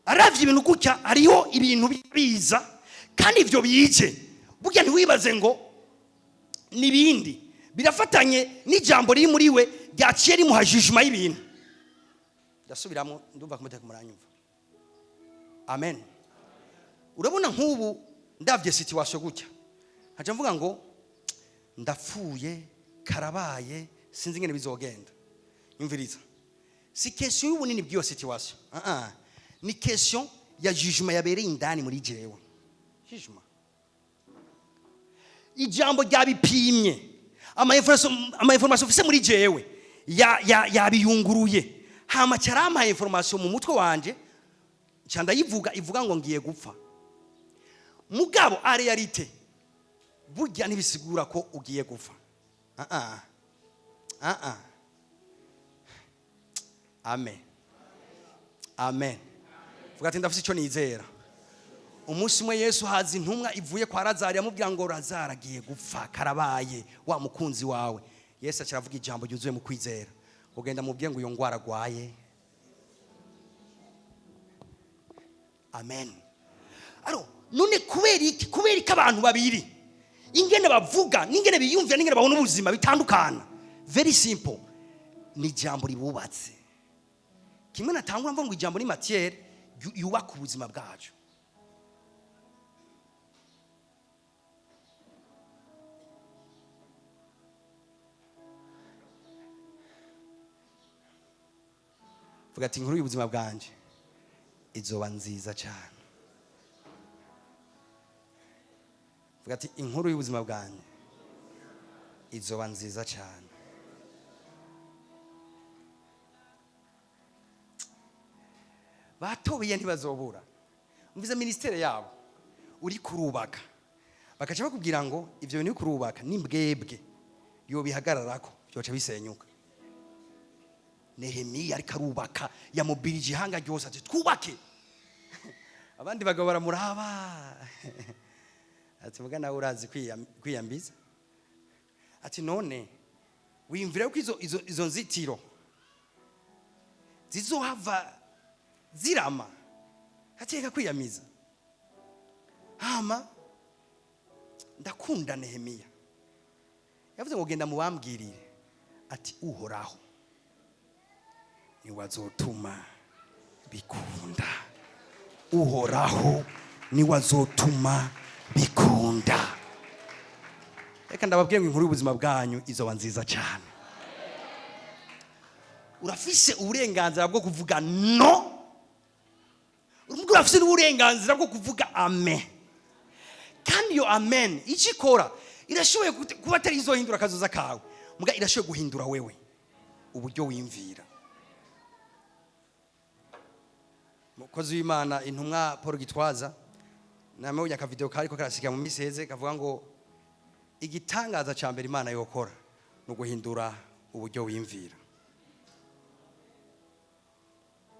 A: aravye ibintu gutya, hariho ibintu biza, kandi ivyo bije burya ntiwibaze ngo nibindi birafatanye n'ijambo riri muri we ryaciye rimuha jugement y'ibintu. Ndasubiramo, ndumva ko mutaka muranyumva. Amen. Urabona nk'ubu ndavye situation gutya, nkaca mvuga ngo ndapfuye, karabaye, sinzi ingene bizogenda. Nyumviriza, si question y'ubunini bw'iyo situation, ah ah, ni question ya jugement yabereye indani muri jewe. Jugement, ijambo ryabipimye, ama information ufise muri jewe yabiyunguruye, hama cyarampaye information mu mutwe wanje, nca ndayivuga, ivuga ngo ngiye gupfa. Mugabo en réalité burya ntibisigura ko ugiye gupfa. Ah ah, ah ah. Amen, amen. Vuga ati ndafise icyo nizera. Umunsi umwe Yesu haza intumwa ivuye kwa Lazaro, yamubwira ngo Lazaro agiye gupfa, karabaye, wa mukunzi wawe. Yesu acaravuga ijambo ryuzuye mu kwizera, ugenda mubwiye ngo iyo ngwara agwaye. Amen. Aro none kubera iki? Kubera iki abantu babiri ingene bavuga n'ingene biyumvira n'ingene babona ubuzima bitandukana? Very simple, ni ijambo ribubatse. Kimwe natangura mvuga ngo ijambo ni matière yubaka ubuzima bwacu. Vuga ati inkuru y'ubuzima bwanje izoba nziza cyane. Vuga ati inkuru y'ubuzima bwanjye izoba nziza cyane. Batobiye ntibazobura mvuze ministère yabo uri kurubaka, bakaca bakubwira ngo ivyo bintu uri kurubaka ni mbwebwe yobihagararako byoca bisenyuka. Nehemiya ariko arubaka, yamubirije ihanga ryose ati twubake. Abandi bagabo baramuraba ati muga nawe urazi kwiyambiza. Ati none wiyumvira yuko izo nzitiro zizohava zirama? Ateka kwiyamiza. Hama ndakunda Nehemiya, yavuze ngo genda mubambwirire ati Uhoraho niwazotuma bikunda, Uhoraho niwazotuma bikunda. Reka ndababwire ngo inkuru y'ubuzima bwanyu izoba nziza cyane. Urafise uburenganzira bwo kuvuga no, urafise n'uburenganzira bwo kuvuga amen. Kandi iyo amen icyo ikora, irashoboye kuba atari izohindura akazoza kawe, muga irashoboye guhindura wewe uburyo wiyumvira. Umukozi w'Imana intumwa Paul Gitwaza, namubonye akavideo kariko karasiga mu minsi iheze, kavuga ngo igitangaza cya mbere Imana yokora ni uguhindura uburyo wiyumvira.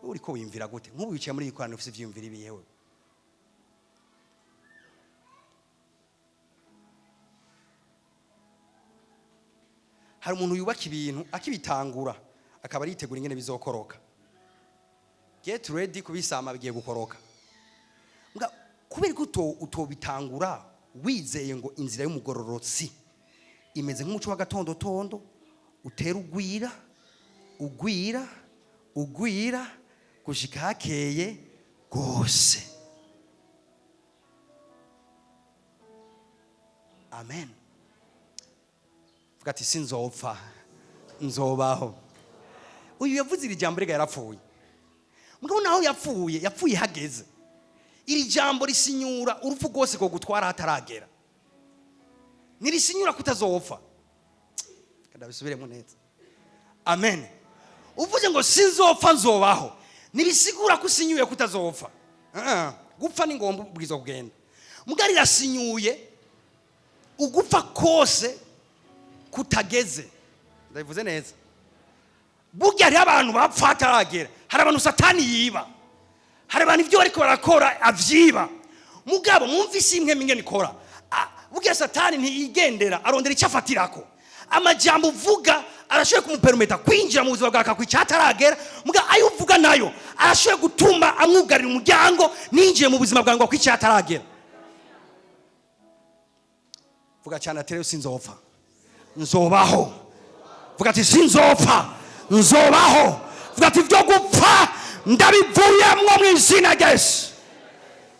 A: Uri ko wiyumvira gute? Nk'ubu wicaye muri iyi koraniro ufise ivyiyumviro ibihe? Hari umuntu yubaka ibintu akibitangura akaba aritegura ingene bizokoroka. Get ready, kubisama bigiye gukoroka. Mbwa kubera ko utobitangura wizeye ngo inzira y'umugororotsi imeze nk'umuco w'agatondotondo, utera ugwira, ugwira, ugwira gushika hakeye rwose. Amen. Vuga ati: "Sinzopfa, nzobaho." Uyu yavuze iri jambo rega yarapfuye. Mugabo naho yapfuye, yapfuye hageze. Iri jambo risinyura urupfu rwose ko gutwara hataragera, ntirisinyura kutazopfa. Ndabisubiremo neza. Amen. Uvuze ngo sinzopfa, nzobaho, ntibisigura ko usinyuye kutazopfa. Gupfa ni ngombwa, ubwiza kugenda. Mugabo rirasinyuye ugupfa kose kutageze. Ndabivuze neza? Burya hariho abantu bapfa hataragera. Hari abantu Satani yiba, hari abantu ibyo bariko barakora avyiba. Mugabo mwumvise imwe ingene ikora. Burya Satani ntiyigendera, arondera icyo afatirako. Amajambo uvuga arashoboye kumupermeta kwinjira mu buzima bwawe akakwica hataragera. Mugabo ayo uvuga nayo arashoboye gutuma amwugarira umuryango, ninjiye mu buzima bwawe ngo akwice hataragera. Vuga cyane ati: "Rero sinzopfa, nzobaho." Vuga ati: "Sinzopfa, nzobaho." Vuga ati: "Ibyo gupfa ndabivuyemwo mu izina rya Yesu."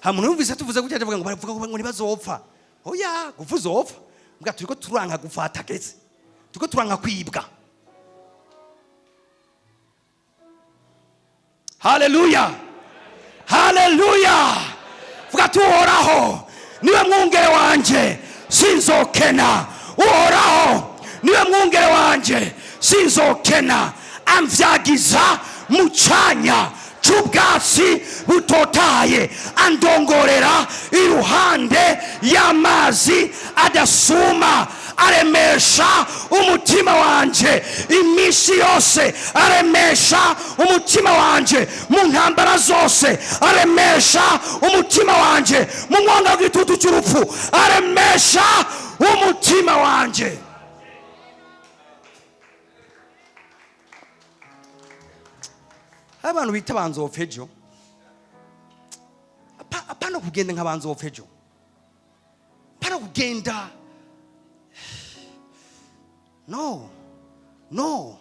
A: Hari umuntu yumvise tuvuze gutya avuga ngo baravuga ngo ntibazopfa. Oya, gupfa uzopfa. Mbwa turiko turanka gupfa hatageze, turiko turanka kwibwa. Haleluya, haleluya! Vuga ati: "Uhoraho niwe mwungere wanje, sinzokena. Uhoraho niwe mwungere wanje, sinzokena. Amvyagiza mu canya c'ubwatsi butotahaye, andongorera iruhande y'amazi adasuma, aremesha umutima wanje iminsi yose, aremesha umutima wanje mu ntambara zose, aremesha umutima wanje mu mwonga w'igitutu cy'urupfu, aremesha umutima wanje." Abantu bita banzopfa ejo. Apana kugenda nka banzopfa ejo, apana kugenda. No, no,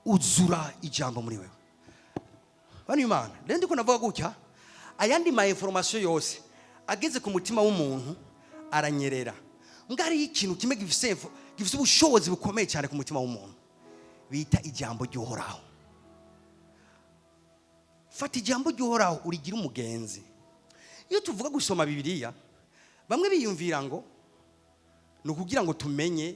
A: uzura ijambo muri wewe. Bano Imana rero, ndiko navuga gutya, ayandi ma information yose ageze ku mutima w'umuntu aranyerera. Mbwa hariho ikintu kimwe gifise ubushobozi bukomeye cyane ku mutima w'umuntu bita ijambo ry'Uhoraho. Fata ijambo ry'Uhoraho urigira umugenzi. Iyo tuvuga gusoma Bibiliya, bamwe biyumvira ngo ni ukugira ngo tumenye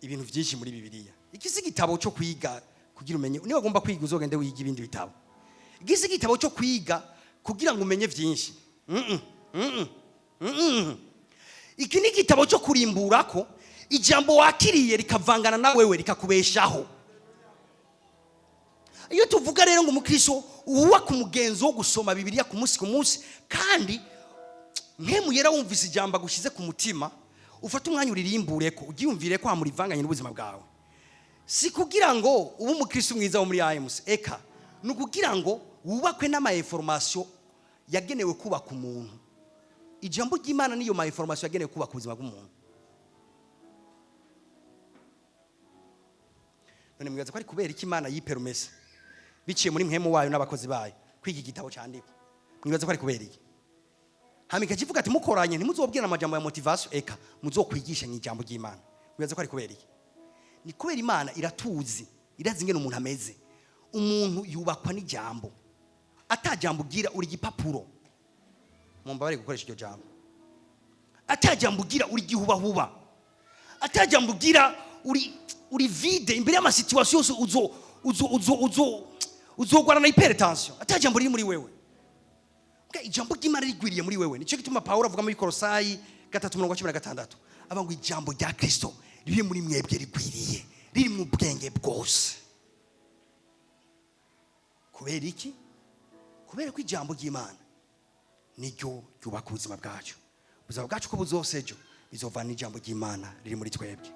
A: ibintu byinshi muri Bibiliya. Iki si igitabo cyo kwiga kugira umenye. Niba ugomba kwiga, uzogende wiga ibindi bitabo. Iki si igitabo cyo kwiga kugira ngo umenye byinshi. Mm-mm, mm-mm, mm-mm. Iki ni igitabo cyo kurimbura ko ijambo wakiriye rikavangana na wewe, rikakubeshaho. Iyo tuvuga rero ngo umukristo wubaka umugenzo wo gusoma Bibiliya ku munsi ku munsi, kandi nkemuyera wumvise ijambo agushyize ku mutima, ufate umwanya uririmbure ko uryiyumvire ko hamurivanganye n'ubuzima bwawe. Si kugira ngo ube umukristo mwiza wo muri AMC, eka ni ukugira ngo wubakwe n'ama information yagenewe kubaka umuntu. Ijambo ry'Imana niyo ma information yagenewe kubaka ubuzima bw'umuntu. None mwibaza ko ari kubera iki Imana yiperumese biciye muri mpwemu wayo n'abakozi bayo kwiga igitabo cyandikwa? Mwibaza ko ari kubera iki? Hama ikakivuga ati: "Mukoranye, ntimuzobwira amajambo ya motivation, eka muzokwigisha ijambo ry'Imana." Mwibaza ko ari kubera iki? Ni kubera Imana iratuzi, irazi ingene umuntu ameze. Umuntu yubakwa n'ijambo. Atajambo ugira, uri igipapuro. Mumbabare gukoresha iryo jambo. Atajambo ugira, uri igihubahuba. Atajambo ugira, uri vide imbere y'ama situation yose. Uzo uzo uzo uzo uzogwana na hypertension atajambo riri muri wewe. Mbwa ijambo ry'Imana rigwiriye muri wewe. Nicyo gituma Pawulo avuga muri Kolosayi 3:16, avuga ngo ijambo rya Kristo riri muri mwebwe rigwiriye, riri mu bwenge bwose. Kubera iki? Kubera ko ijambo ry'Imana niryo ryubaka ubuzima bwacu. Ubuzima bwacu ko buzose ejo bizovana n'ijambo ry'Imana riri muri twebwe.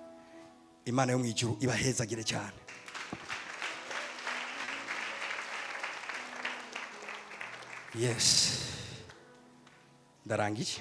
A: Imana yo mu ijuru ibahezagire cyane. Yes, ndarangije.